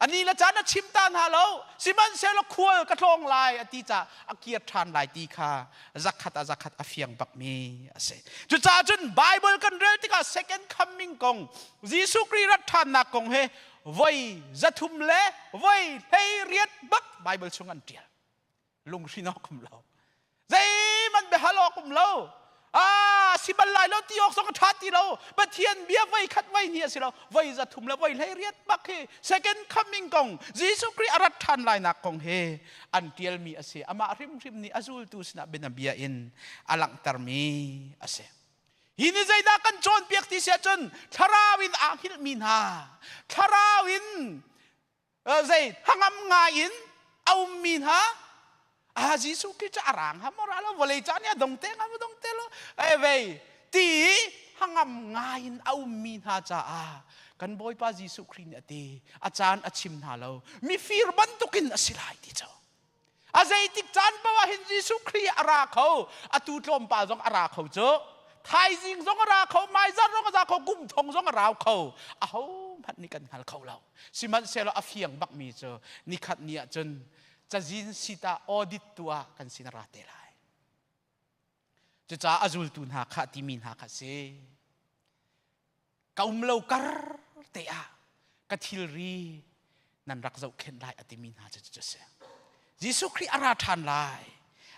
A ni le caan a chim ta hna lo. Sihmanhsehlaw khual ka tlawng lai a ti caah a kir ṭhan lai ti kha zakhat ah zakhat a fiang bakmi a si. Cucaah cun Bible kan rel tikah second coming kong Jesuh Khrih rat ṭhannak kong he voi 300 le voi 18 bak Bible chung an ṭial. Lunghrin awk um lo. Zeihmanh biahal awk um lo. Ah, si bal lai lo ti awk zong a ṭha ti lo. Pathian bia voi khat voi hnih a si lo. Voi 300 le voi 18 bak hi second coming kong Jesuh Khrih a rat ṭhan lainak kong hi an ṭialmi a si. Amah hrimhrim nih a zultu sinah bianabia in a langhtermi a si. Hi nih zeidah kan cawnpiak ti si ahcun thlarau in aa hngilhmi hna, thlarau in zei hangam ngai in a ummi hna, ah Jesuh Khrih cu a rang ha maw ra lo vawlei ca nih a dong te nga dong te lo e vei ti hangam ngai in a ummi hna caah kan Bawipa Jesuh Khrih nih a ti a caan a chim hna lo mifir bantukin a si lai ti cu A zeitik caan paoh ah hin Jesuh Khrih a ra kho. Atu tlawmpal zong a ra kho cu. Thaizing zong a ra kho, maizar zong a ra kho, kum thong zong a rau kho. Aho hmanh nih kan hngal kho lo. Sihmanhsehlaw a fiang bakmi cu nikhat ni ah cun cazin sita audit tu ah kan sin a ra te lai. Cucaah a zultu hna kha timi hna kha si. Ka um lo kar te ah ka thilri nan rak zohkhenh lai a timi hna cu cu si. Jesuh Khrih a ra ṭhan lai.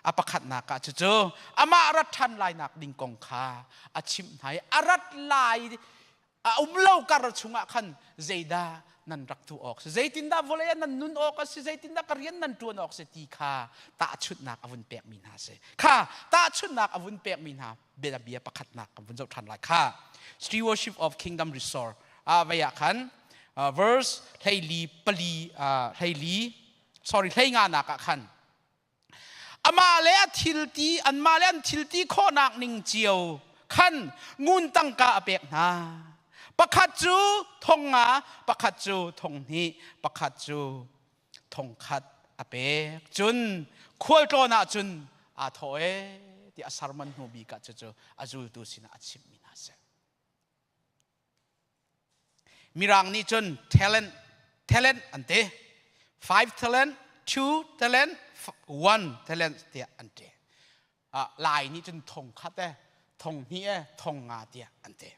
A pakhatnak ah cucu amah rat ṭhan lainak ding kong kha a chimh hna i a rat lai a um lo kar chungah khan zeidah nan rak tuah awk si zeitindah vawlei ah nan nun awk a si zeitindah ka rian nan ṭuan awk si ti kha tahchunhnak a vun pekmi hna si kha tahchunhnak a vun pekmi hna bianabia pakhatnak kan vun zoh ṭhan lai kha stewardship of kingdom resource a vei ah khan verse 14 pali 14 sorry 15 nak ah khan Amah le a thilti anmah le an thilti khawhnak ning cio khan ngun tangka a pek hna. Pakhat cu 5,000, pakhat cu 2,000, pakhat cu 1,000 a pek. Cun khualtlawn ah cun aa thawh ee ti a sermon hnu bik ah cucu a zultu sinah a chimhmi hna a si. Mirang nih cun talent talent an ti. Five talent, two talent, one talent tiah an ti. Lai nih cun 1,000 e, 2,000 e, 5,000 tiah an ti.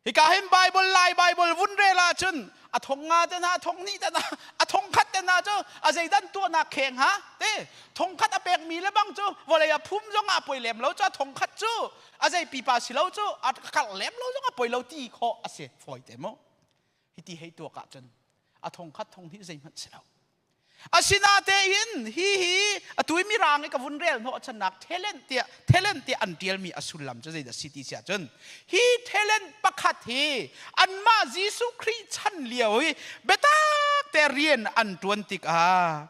Hika hin Bible Lai Bible vun rel ahcun a 5,000 te hna, 2,000 te hna, a 1,000 te hna cu a zeidan tuahnak kheng ha te 1,000 a pekmi le bang cu vawlei a phum zong ah poi lem lo cu a 1,000 cu a zei pipa si lo cu a karh lem lo zong a poi lo ti khawh a si fawi te mu hiti hei tuak ahcun a 1,000 2,000 zeihmanh si lo asinatein hi hi atu i mirang i ka vun rel hnawh channak talent tiah talent tiah an tialmi a sullam cu zeidah si ti si ahcun hi talent pakhat hi anmah Jesuh Khrih chan lio i biatak te rian an tuan tikah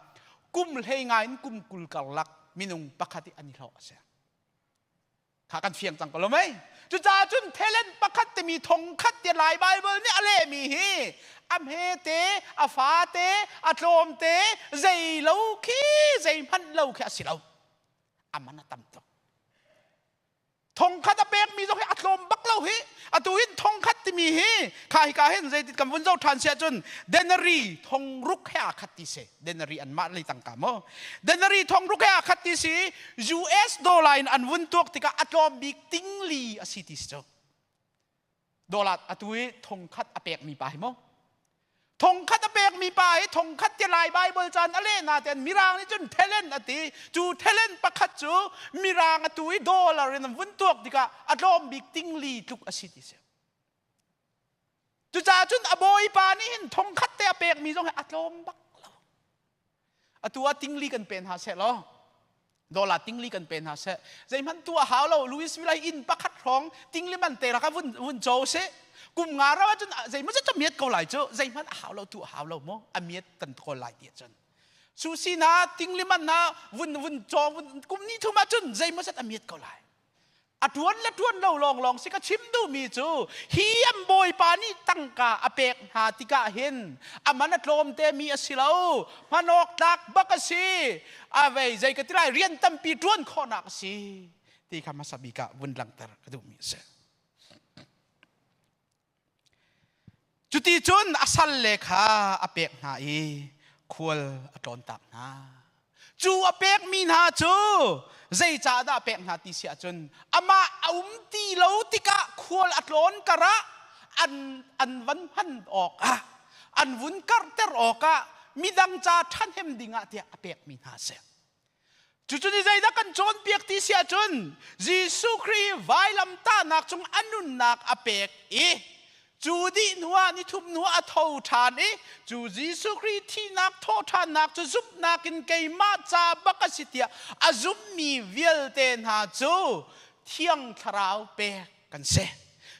kum 15 in kum 20 karlak minung pakhat i an i hlawh a si Kha kan fiang cang ko lo mei? Cucaah cun talent pakhat timi 1,000 ti Lai Bible nih a lehmi hi a hmete, a fate, a tlawmte, zei lo khi, zeihmanh lo khi a si lo. Aman a tam tuk. Thongkhat a pekmi zong hi a tlawm bak lo hi. Atu hin thongkhat timi hi kha hika hin zeitit kan vun zoh ṭhan si ahcun denari thongruk he aa khat ti si. Denari anmah lei tangka maw? Denari thongruk he aa khat ti si. US dollar in an vun tuak tikah a tlawm bik tingli a si ti si cu. Dollar atu i thongkhat a pekmi pa hi maw? Thongkhat a pekmi pa hi thongkhat ti Lai Bible caan a leh na ten Mirang nih cun talent a ti. Cu talent pakhat cu Mirang atu i dollar in an vun tuak tikah a tlawm bik tingli tluk a si ti si. Cucaah cun a bawipa nih hin thongkhat te a pekmi zong hi a tlawm bak lo. Atu ah tingli kan pe hna seh law dollar tingli kan pe hna seh zeihmanh tu a hau lo Louisville inn pakhat hrawng tingli man te raka vun vun cho seh kum nga ro ahcun zeimaw cu miat ko lai cu zeihmanh a hau lo tu a hau lo mu a miat kan kawl lai ti ahcun susi na tingli man na vun vun cho vun kum ni thum ahcun zeimaw zat a miat ko lai A ṭuan le ṭuan lo lawnglawng si ka chim duhmi cu hi an bawipa nih tangka a pek hna tikah hin a man a tlawm temi a si lo. Hman awk tlak bak a si. A vei zei ka ti lai rian tampi ṭuan khawhnak a si ti kha hmasa bik ah vun langhter ka duhmi a si. Cuti cun a salle kha a pek hna i khual a tlawntak hna. Cu a pekmi hna cu zeicahdah a pek hna ti si ahcun amah a um ti lo tikah khual a tlawn karah an, an van hman awkah an vun karhter awkah midang ca ṭhahnem dingah tiah a pekmi hna a si. Cucu ni zeidah kan cawnpiak ti si ahcun Jesuh Khrih vailamtahnak cung a nunnak a pek i cu dih hnuah nithum hnuah a tho ṭhan i cu Jesuh Khrih thihnak thawhṭhannak cu zumhnak in keimah ca bak a si tiah a zummi vialte hna cu Thiang Thlarau pek kan si.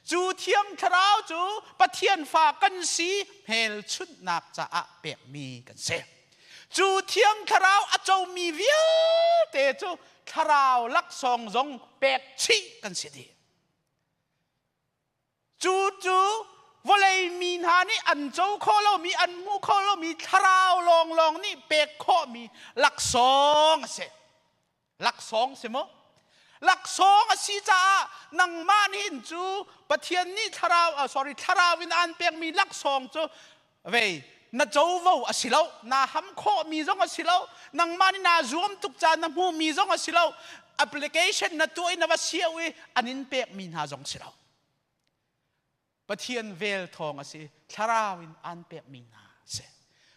Cu Thiang Thlarau cu Pathian fa kan si hmelchunhnak caah pekmi kan si. Cu Thiang Thlarau a comi vialte cu thlarau laksawng zong pek chih kan si dih. Cu cu vawlei mi hna nih an co khawh lomi, an hmuh khawh lomi thlarau lawnglawng nih pek khawhmi laksawng a si. Laksawng si maw? Laksawng a si caah nangmah nih hin cu Pathian nih thlarau sorry thlarau in aan pekmi laksawng cu vei na covo a si lo na ham khawhmi zong a si lo nangmah nih naa zuam tuk ca na hmuhmi zong a si lo application na tuah i na va siau i an in pekmi hna zong si lo Pathian vel thawng a si thlarau in aan pekmi hna a si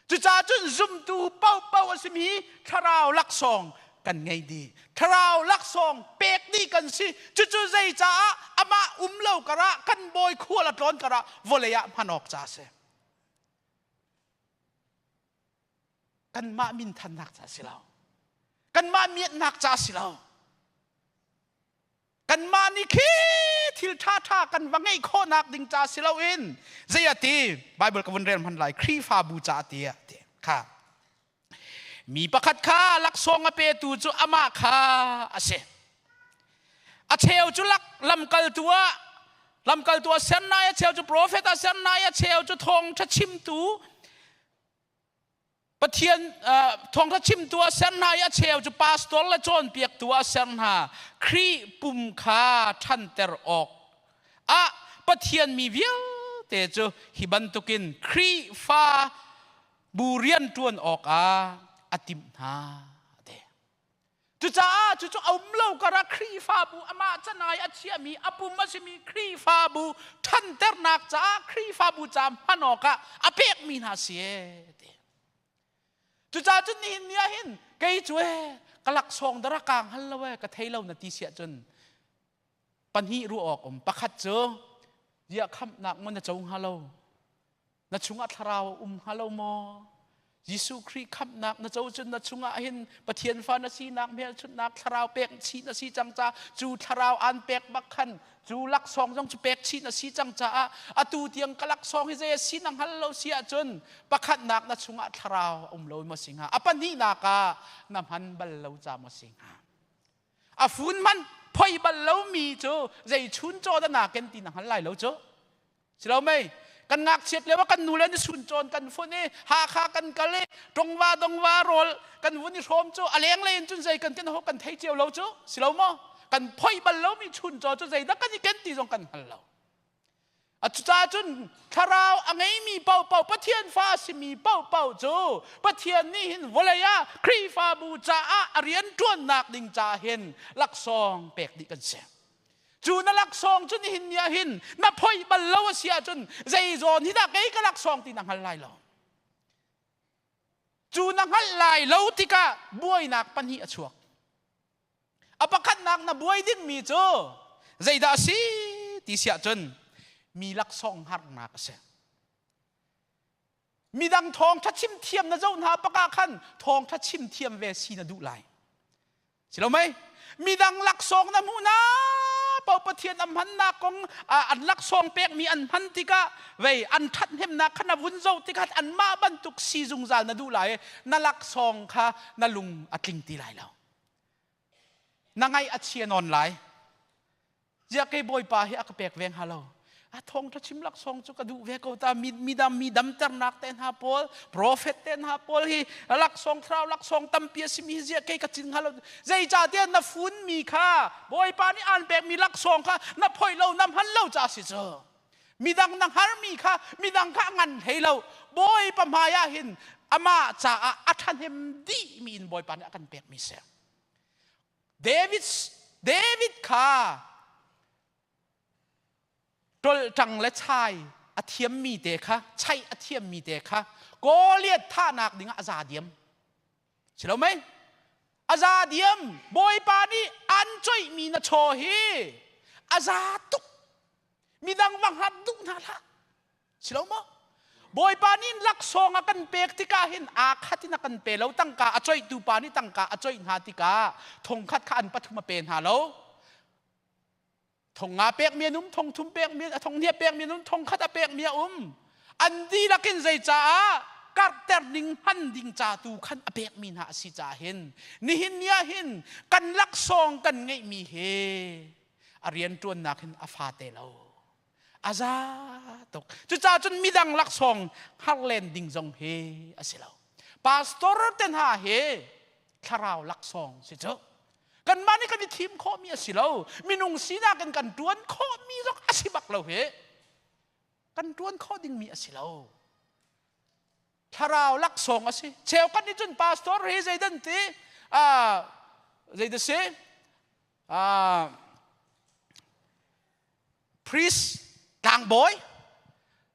cucaah cun zumtu paohpaoh a simi thlarau laksawng kan ngei dih thlarau laksawng pek dih kan si cucu zeicaah amah um lo karah kan bawi khual a tlawn karah vawlei ah hman awk ca a si kanmah minthannak ca a si lo kanmah miatnak ca a si lo Kanmah nih khi thil ṭhaṭha kan va ngeih khawhnak ding ca si loin zei a ti Bible ka vun rel hman lai Khrihfabu ca a ti a ti kha mi pakhat kha laksawng a petu cu amah kha a si a cheu cu lak lamkaltu ah lamkaltu a ser nai a cheu cu profet a ser nai a cheu cu thawngṭha chimtu Pathian thawngṭha chimtu a ser hna i a cheu cu pastor le cawnpiaktu a ser hna. Khrih pum kha ṭhanter awk ah Pathian mi vialte cu hi bantukin Khrihfa bu rian ṭuan awkah a timh hna. Cucaah cucu a um lo karah Khrihfabu amah canai a chiami a pum a simi Khrihfabu ṭhanternak caah Khrihfabu ca hman awkah a pekmi hna si ee ti. Cucaah cun nihin ni ah hin kei cu ee ka laksawng dara kaa hngal lo ee ka thei lo na ti siah cun pahnih ruah awk um pakhat cu ziah khamhnak maw na co hnga lo Na chungah thlarau a um hnga lo maw? Jesuh Khrih khamhnak na co cun na chungah hin Pathian fa na sinak hmelchunhnak thlarau pek chih na si cang ca cu thlarau an pek bak khan cu laksawng zong cu pek chih na si cang caah atu tiang ka laksawng hi zei a si na hngal lo si ahcun pakhatnak na chungah thlarau a um lo maw si hnga a pahnihnak ah na hman bal lo ca maw si hnga a fun hmanh phoi bal lomi cu zei chun caw dah naa ken ti na hngal lai lo cu Si lo mei? Kan ngakchiat lio ah kan nu le ni sun cawn kan fun i Hakha kan kal i tongva dongva rawl kan vun i hrawm cu a lenglei in cun zei kan kan ho kan thei cio lo cu si lo maw? Kan phoi bal lomi chun caw cu zeidah kan i ken ti zong kan hngal lo. A cucaah cun thlarau a ngeimi paohpaoh Pathian fa a simi paohpaoh cu Pathian nih hin vawlei ah Khrihfabu caah a rian ṭuannak ding caah hin laksawng pek dih kan si. Cu na laksawng cu nihin ni ah hin na phoih bal lo a si ahcun zei zawn hi dah kei ka laksawng ti na hngal lai lo. Cu na hngalh lai lo tikah buainak pahnih a chuak. A pakhatnak na buai dingmi cu zeidah a si ti si ahcun mi laksawng hngarnak a si. Midang thawngṭha chim thiam na zoh hna pakah khan thawngṭha chim thiam ve si na duh lai. Si lo mei? Midang laksawng na hmuh na paoh Pathian a hmannak kong an laksawng pekmi an hman tikah vei an ṭhathnemnak kha na vun zoh tikah anmah bantuk si zungzal na duh lai na laksawng kha na lung a tling ti lai lo. Na ngaih a chia nawn lai. Ziah kei Bawipa hi a ka pek ve hnga lo. A thawngṭha chim laksawng cu ka duh ve ko ta mi midam mi damternak te hna pawl prophet te hna pawl hi laksawng thlarau laksawng tampi a simi hi ziah kei ka cin hnga lo zeicahtiah na fun mi kha Bawipa nih aan pekmi laksawng kha na phoih lo na hman lo ca si cu midang na hngarmi kha midang kha a ngan hlei lo Bawipa hmai ah hin amah caah a ṭhahnem dihmi in Bawipa nih a kan pekmi si David David kha ṭolṭang le chai a thiammi te kha chaih a thiammi te kha Goliath thahnak dingah a za diam si lo mei a za diam Bawipa nih an coihmi na chaw hi a za tuk midang va hngat duh hna hlah Si lo maw? Bawipa nih laksawng a kan pek tikah hin aa khat in a kan pe lo. Tangka a coihtu pa nih tangka a coih hna tikah thongkhat kha an pathum a pe hna lo. Thong nga pekmi an um, thong thum pekmi, thong hnia pekmi an um, thong khat a pekmi a um. An dihlak in zeicaah karhter ding hman ding ca tu khan a pekmi hna a si caah hin nihin ni ah hin kan laksawng kan ngeihmi hi a rianṭuannak hin a fate lo. A za tuk. Cucaah cun midang laksawng hngar len ding zong hi a si lo. Pastor te hna hi thlarau laksawng si cu. Kanmah nih kan i thim khawhmi a si lo. Minung sinak in kan ṭuan khawhmi zong a si bak lo hi. Kan ṭuan khawh dingmi a si lo. Thlarau laksawng a si. Cheukhat nih cun pastor hi zeidan ti zeidah si Priest tlangbawi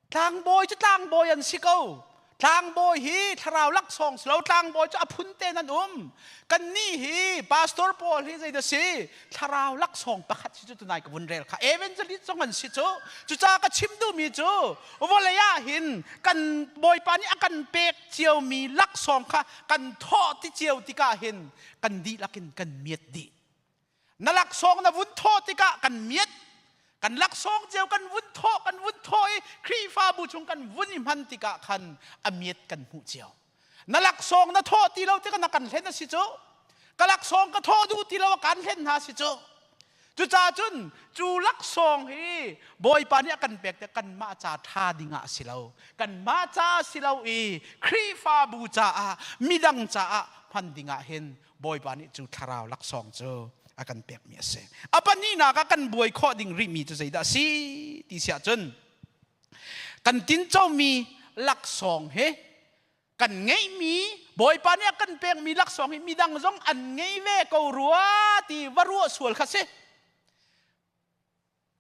tlangbawi cu tlangbawi an si ko tlangbawi hi thlarau laksawng si lo tlangbawi cu a phun te nan um kannih hi pastor pawl hi zeidah si thlarau laksawng pakhat si cu tunai ka vun rel kha evangelist zong an si cu cucaah ka chim duhmi cu vawlei ah hin kan bawipa nih a kan pek ciomi laksawng kha kan thawh ti cio tikah hin kan dihlak in kan miat dih Na laksawng na vun thawh tikah kan miat kan laksawng cio kan vun thawh kan vun thawh i Khrihfabu chung kan vun i hman tikah khan a miat kan hmuh cio. Na laksawng na thawh ti lo tikah na kan hlen a si cu. Ka laksawng ka thawh duh ti lo a kan hlen hna si cu. Cucaah cun cu laksawng hi Bawipa nih a kan pek te kanmah ca ṭha ding ah a si lo. Kanmah ca a si lo i Khrihfabu caah midang caah hman ding ah hin Bawipa nih cu thlarau laksawng cu a kan pekmi a si. A pahnihnak ah kan buai khawh ding rihmi cu zeidah a si ti si ahcun kan tincomi laksawng hi kan ngeihmi Bawipa nih a kan pekmi laksawng hi midang zong an ngei ve ko rua ti va ruah sual kha si.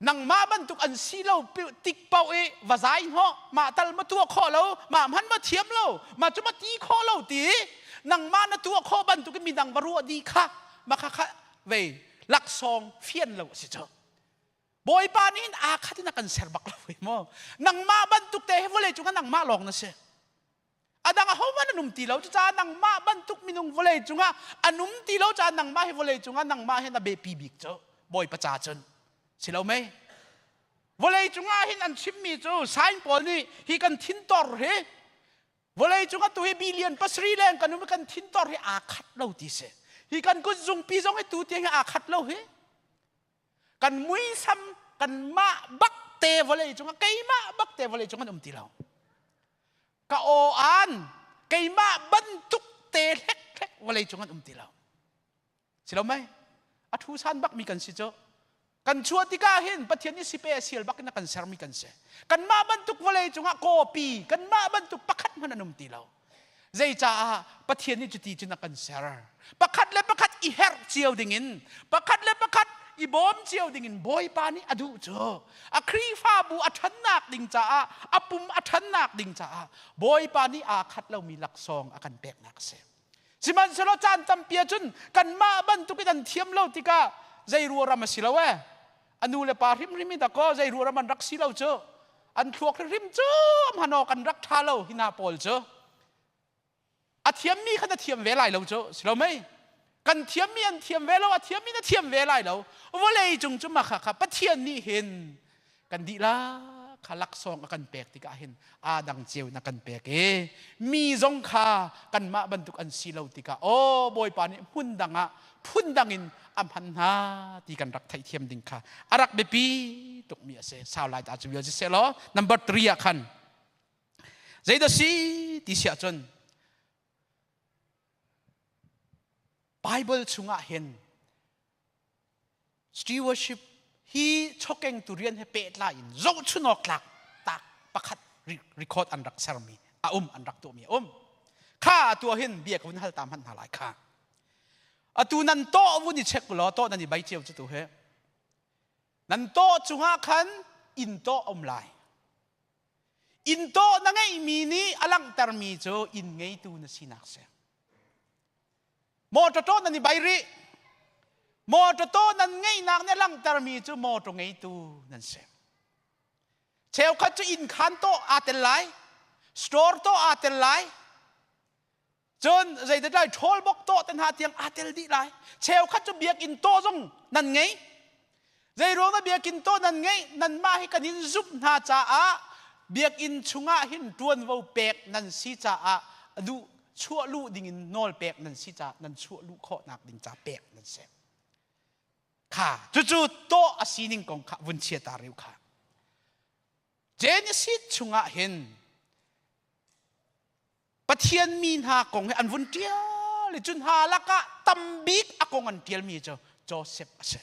Nangmah bantuk an si lo tik paoh i va zai hnawh mah tal ma tuah khawh lo mah hman ma thiam lo mah cu ma ti khawh lo ti nangmah na tuah khawh bantuk in midang va ruah dih kha ma kha kha vei laksawng fian lo a si cu Bawipa nih hin aa khat in a kan ser bak lo maw nangmah bantuk te hi vawlei cungah nangmah lawng na si A dang ahohmanh an um ti lo. Cucaah nangmah bantuk minung vawlei cungah an um ti lo caah nangmah hi vawlei cungah nangmah hin a biapi bik cu Bawipa ca cun si lo mei? Vawlei cungah hin an chimmi cu sign pawl nih hi kan thintor hi vawlei cungah tu hi billion pasarih leng kan um i kan thintor hi aa khat lo ti si. Hi kan kutzungpi zong hi tu tiang hi aa khat lo hi. Kan muisam kanmah bak te vawlei cungah keimah bak te vawlei cung an um ti lo. Ka aw an keimah bantuk te hlek hlek vawlei cung an um ti lo. Si lo mei? A thu san bak mi kan si cu. Kan chuah tikah hin Pathian nih sipe a sial bak in a kan sermi kan si. Kanmah bantuk vawlei cungah kawpi, kanmah bantuk pakhat hmanh an um ti lo. Zeicaah Pathian nih cuti cun a kan ser. Pakhat le pakhat i herh cio dingin, pakhat le pakhat i bawm cio dingin Bawipa nih a duh cu. A Khrihfabu a ṭhannak ding caah, a pum a ṭhannak ding caah Bawipa nih aa khat lomi laksawng a kan peknak a si. Sihmanhsehlaw caan tampi ahcun kanmah bantukin an thiam lo tikah zei ruaram a si lo ee. A nu le pa hrimhrim hi dakaw zei ruaram an rak si lo cu. An thluak hrimhrim cu hman awk an rak ṭha lo hi hna pawl cu. A thiammi khan a thiam ve lai lo cu si lo mei? Kan thiammi an thiam ve lo, a thiammi na thiam ve lai lo. Vawlei cung cu mah kha Pathian nih hin kan dihlak kha laksawng a kan pek tikah hin aa dang cio in a kan pek i mi zong kha kanmah bantuk an si lo tikah aw Bawipa nih hmun dang ah phun dang in a hman hna ti kan rak theihthiam ding kha a rak biapi tukmi a si. Sau lai ta cu vial si seh law number 3 ah khan zeidah si ti si ahcun Bible chungah hin Stewardship hi chokengtu rian he pehtlai in zohchun awk tlak tak pakhat record an rak sermi a um an rak tuahmi a um. Kha atu hin bia ka vun hal ta hmanh hna lai kha. Atu nan tawh vun i check law tawh nan i bai cio cu tu he. Nan tawh cungah khan inn tawh um lai. Inn tawh na ngeihmi nih a langhtermi cu inn ngeitu na sinak si. Mawṭaw taw nan i bai rih. Mawṭaw taw nan ngeihnak nih a langhtermi cu mawṭaw ngeitu nan si. Cheukhat cu inn khaan tawh aa tel lai, store tawh aa tel lai, cun zeidah ṭhawl bok tawh te hna tiang aa tel dih lai. Cheukhat cu biakinn tawh zong nan ngei. Zeiruang dah biakinn tawh nan ngeih? Nanmah hi kan in zumh hna caah biakinn chungah hin ṭuanvo pek nan si caah duh chuah luh dingin nawl pek nan si caah nan chuah luh khawhnak ding ca pek nan si. Kha cucu tawh a sining kong kha vun chia ta riu kha. Genesis chungah hin Pathian mi hna kong hi an vun ṭial i cu hna lakah tambik a kong an ṭialmi cu Joseph a si.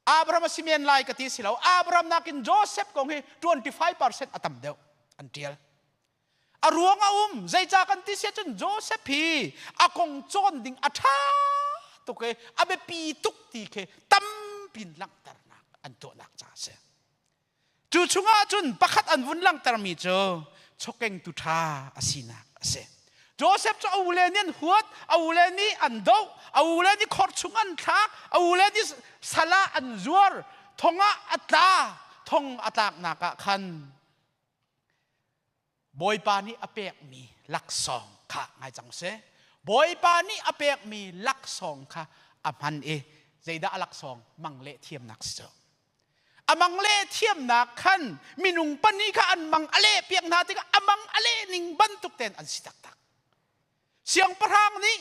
Abraham a si men lai ka ti si lo. Abraham nakin Joseph kong hi 25% a tam deuh an ṭial. A ruang a um. Zeicah kan ti si ahcun Joseph hi a kong cawn ding a ṭha tuk i a biapi tuk ti khi tampin langhternak an tuahnak ca a si. Cu chungah cun pakhat an vun langhtermi cu chawkengtu ṭha a sinak a si. Joseph cu a ule nih an huat, a ule nih an doh, a ule nih khor chung an thlak, a ule nih sal ah an zuar, thong ah a tla, thong a tlaknak ah khan Bawipa nih a pekmi laksawng kha ngai cang seh. Bawipa nih a pekmi laksawng kha a hman i zeidah a laksawng mang leh thiamnak si cu. A mang leh thiamnak khan minung pahnih kha an mang a leh piak hna tikah a mang a leh ning bantuk tein an si taktak. Siangpahrang nih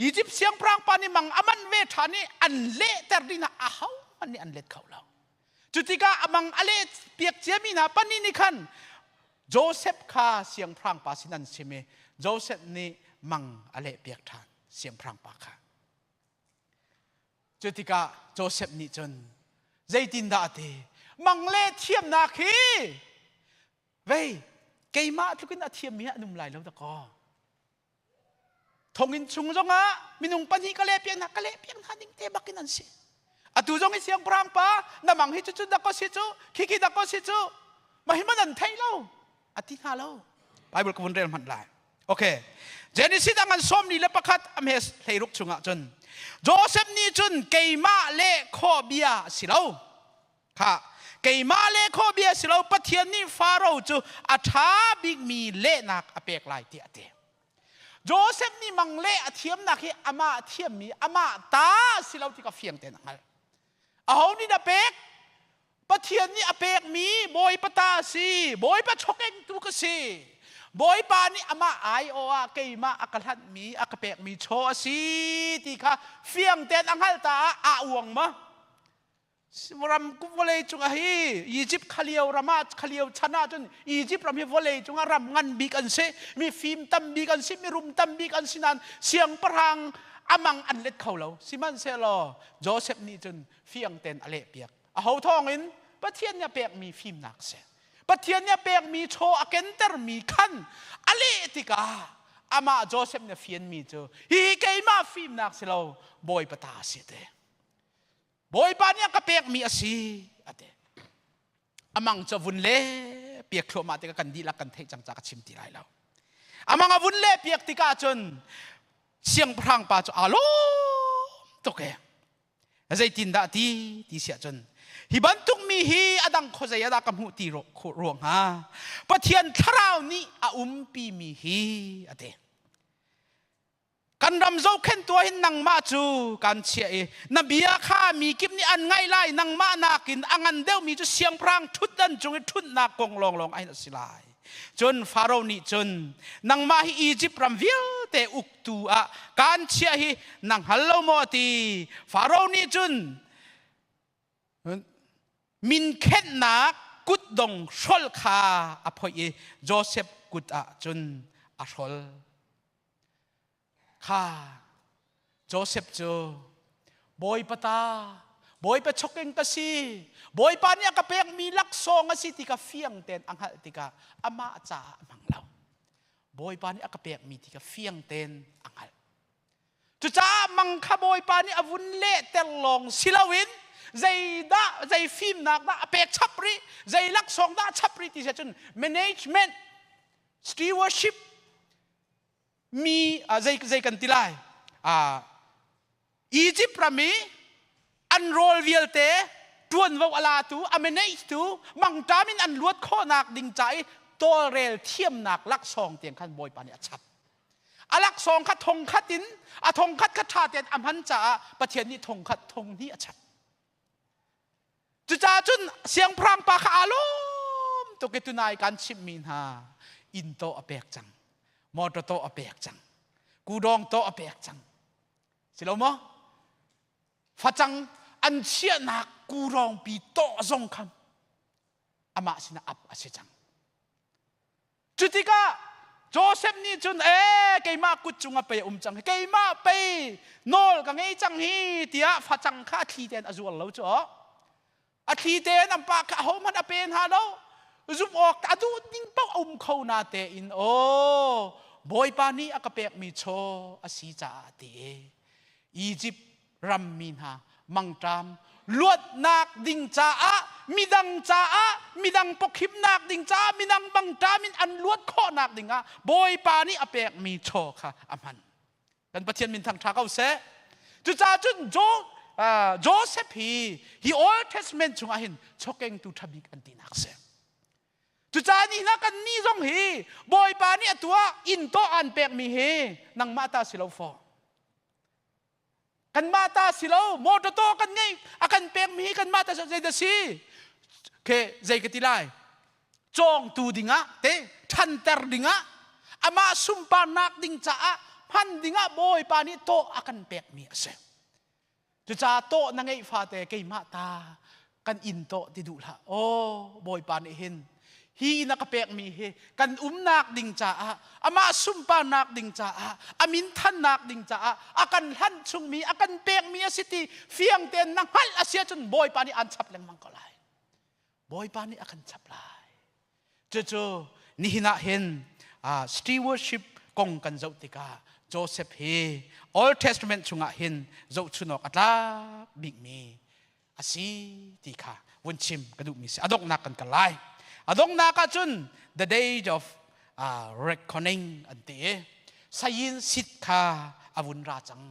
Egypt siangpahrang pa nih mang a man ve ṭhan i an lehter ding hna ahohmanh nih an let kho lo. Cu tikah a mang a leh piak ciami hna pahnih nih khan Joseph kha siangpahrang pa sin an chim i Joseph nih mang a leh piak ṭhan siangpahrang pa kha. Cu tikah Joseph nih cun zeitindah a ti? Mang leh thiamnak hi Vei, keimah tlukin a thiammi an um lai lo dakaw. Thonginn chung zongah minung pahnih ka leh piak hna, ka leh piak hna ning te bakin an si. Atu zong i siangpahrang pa na mang hi cu cu dakaw si cu, khi khi dakaw si cu, mah hi man an thei lo, a ti hna lo. Bible ka vun rel hmanh lai. Okay. Genesis a ngan 41 a hme 16 chungah cun Joseph nih cun keimah le khawh bia a si lo. Kha keimah le khawh bia si lo Pathian nih Faro cu a ṭha bikmi lehnak a pek lai tiah a ti. Joseph nih mang leh a thiamnak hi amah thiammi amah ta si lo ti ka fiang tein a hngalh. Aho nih dah pek? Pathian nih a pekmi Bawipa ta a si. Bawipa chokengtu ka si. Bawipa nih amah aiawh ah keimah a ka hlanhmi a ka pekmi chaw a si ti kha fiang tein a hngalh ta ah aa uang ma? Ram vawlei cungah hi Egypt khalio ram ah khalio chan ah cun Egypt ram hi vawlei cungah ram ngan bik an si mi fim tam bik an si mi rum tam bik an si nain siangpahrang amang an let kho lo sihmanhsehlaw Joseph nih cun fiang ten a leh piak a ho thawng in Pathian nih a pekmi fimnak si Pathian nih a pekmi chaw a kentermi khan a leh tikah amah Joseph nih a fianmi cu hihi keimah fimnak si lo Bawipa ta si te Bawipa nih a ka pekmi a si a ti. Amang cu a vun le piak thluahmah tikah kan dihlak kan theih cang ca ka chim ti lai lo. Amang a vun le piak tikah cun siangpahrang pa cu aa lawm tuk e. Zeitindah ti ti siah cun hi bantuk mi hi a dang khuazei ah dah ka hmuh ti ruang hnga Pathian thlarau nih a umpi mi hi a ti. Kan ram zohkhenhtu ah hin nangmah cu kan chiah i na bia kha mi kip nih an ngaih lai nangmah nakin a ngan deuhmi cu siangpahrang ṭhutdan cung i ṭhutnak kong lawnglawng ah hin a si lai. Cun Faro nih cun nangmah hi Izipt ram vialte uktu ah kaan chiah hi na hngal lo maw a ti. Faro nih cun minkhenhnak kutdong hrol kha a phoih i Josef kut ah cun a hrol. Kha Joseph cu Bawipa ta, Bawipa chokeng ka si, Bawipa nih a ka pekmi laksawng a si ti kha fiang tein a hngalh tikah amah caah a hmang lo. Bawipa nih a ka pekmi ti kha fiang tein a hngalh. Cucaah mang kha Bawipa nih a vun lehter lawng si loin zeidah zei fimnak dah a pek chap rih, zei laksawng dah a chap rih ti si ahcun management, stewardship mi zei zei kan ti lai Egypt ram i an rawl vialte ṭuanvo a latu a manage tu mangṭam in an luat khawhnak ding ca i tawlrel thiamnak laksawng tiang khan Bawipa nih a chap a laksawng kha thongkhat in a thongkhat kha ṭha tein a hman caah Pathian nih thongkhat thong hnih a chap Cucaah cun siangpahrang pa kha aa lawm tuk i tunai kan chimhmi hna inn tawh a pek cang, motor tawh a pek cang, kudawng tawh a pek cang. Si lo maw? Facang an chiahnak kurawngpi tawh zong kha amah sinah ap a si cang. Cutikah Joseph nih cun ee keimah kut cungah pei a um cang hi keimah pei nawl ka ngei cang hi tiah facang kha a thli tein a zuar lo cu a thli tein an pa kha ahohmanh a pe hna lo zumh awk a duh ding paoh a um kho na tein aw Bawipa nih a ka pekmi chaw a si caah ti Egypt rammi hna mangṭam luatnak ding caah midang caah midang pawkhimnak ding caah midang mangṭam in an luat khawhnak dingah Bawipa nih a pekmi chaw kha a hman kan Pathian min thangṭha ko seh cucaah cun Jo Joseph hi hi Old Testament chungah hin chawkengtu ṭha bik an tinak si Cucaah ni hna kan nih zong hi Bawipa nih a tuah inn tawh aan pekmi hi nangmah ta si lo faw Kanmah ta si lo, motor to kan ngei, a kan pekmi hi kanmah ta zei dah si? Ke zei ka ti lai? Cawngtu dingah te ṭhanter dingah amah sunparnak ding caah hman dingah Bawipa nih tawh a kan pekmi a si. Cucaah tawh na ngeih fate keimah ta kan inn tawh ti duh hlah. Aw Bawipa nih hin hi na ka pekmi hi kan umnak ding caah amah sunparnak ding caah a min thannak ding caah a kan hlanh chungmi a kan pekmi a si ti fiang tein na hngalh a si ahcun Bawipa nih aan chap lengmang ko lai. Bawipa nih a kan chap lai. Cucu nihin ah hin stewardship kong kan zoh tikah Joseph hi Old Testament chungah hin zohchun awk a tlak bikmi a si ti kha vun chim ka duhmi si. A donghnak kan kal lai. A donghnak ah cun the day of reckoning an ti i sayin sit kha a vun ra cang.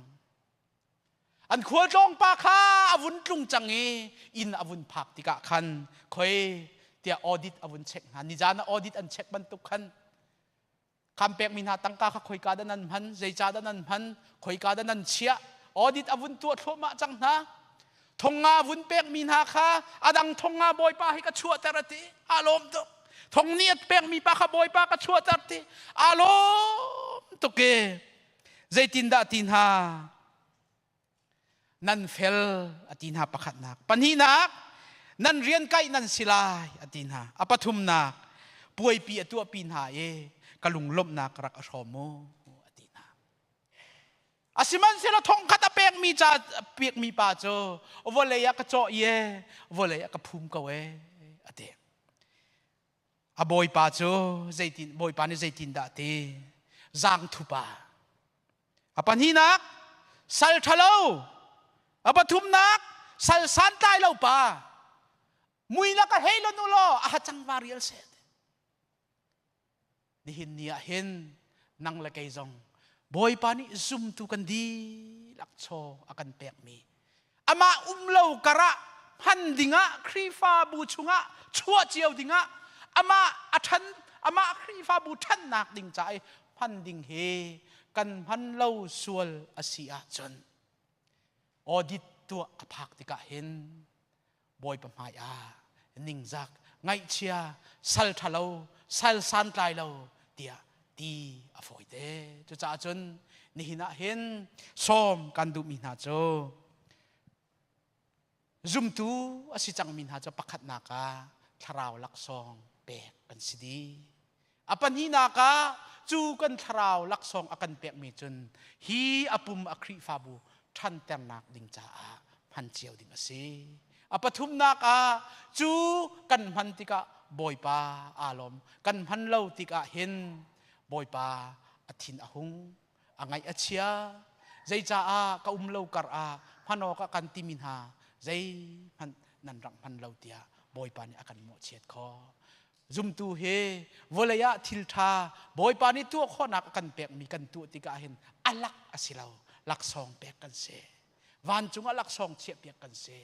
An khualtlawng pa kha a vun tlung cang i inn a vun phak tikah khan khoi tiah audit a vun check hna. Nizan ah audit an check bantuk khan kham pekmi hna tangka kha khoika dah nan hman, zeicah dah nan hman, khoika dah nan chiah, audit a vun tuah thluahmah cang hna. Thongnga vun pekmi hna kha a dang thongnga bawipa hi ka chuahter a ti. Aa lawm tuk. Thong nih a pekmi pa kha bawipa ka chuahter ti. Aa lawm tuk i zeitindah ti hna? Nan fel a ti hna pakhatnak. Pahnihnak, nan rian kaih nan si lai a ti hna. A pathumnak, puaipi a tuahpi hna i ka lunglawmhnak rak a hrawm u a ti hna. Asihmanhsehlaw thongkhat a pekmi ca pekmi pa cu vawlei ah ka cawh i vawlei ah ka phum ko e a ti. A bawipa cu zeitin bawipa nih zeitindah a ti? Zaangthupa. A pahnihnak sal ṭhalo. A pathumnak sal santlai lo pa. Mui na ka hei lo nu law a hacang va rial seh. Nihin ni ah hin nang le kei zong Bawipa nih zumtu kan dihlak chaw a kan pekmi amah um lo karah hman dingah Khrihfabu chungah chuah cio dingah amah a ṭhan amah Khrihfabu ṭhannak ding ca i hman ding hi kan hman lo sual a si ahcun audit tuah a phak tikah hin Bawipa hmai ah ningzak ngaihchia sal ṭhalo sal santlai lo tiah ti a fawi te. Cucaah cun nihin ah hin sawm kan duhmi hna cu zumtu a si cangmi hna cu pakhatnak ah thlarau laksawng pek kan si dih. A pahnihnak ah cu kan thlarau laksawng a kan pekmi cun hi a pum a Khrihfabu ṭhanternak ding caah hman cio ding a si. A pathumnak ah cu kan hman tikah Bawipa aa lawm. Kan hman lo tikah hin Bawipa a thin a hung, a ngaih a chia. Zeicaah ka um lo kar ah hman awkah kan timi hna zeihmanh nan rak hman lo tiah Bawipa nih a kan mawhchiat khawh. Zumtu hi vawlei ah thil ṭha Bawipa nih tuah khawhnak a kan pekmi kan tuah tikah hin a lak a si lo, laksawng pek kan si. Vancung ah laksawng chiahpiak kan si.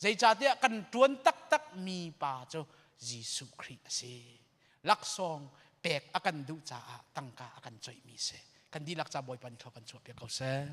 Zeicahtiah kan ṭuan taktak mi pa cu Jesuh Khrih a si. Laksawng pek a kan duh caah tangka a kan coihmi si. Kan dihlak ca Bawipa nih thlua kan chuahpiak ko seh.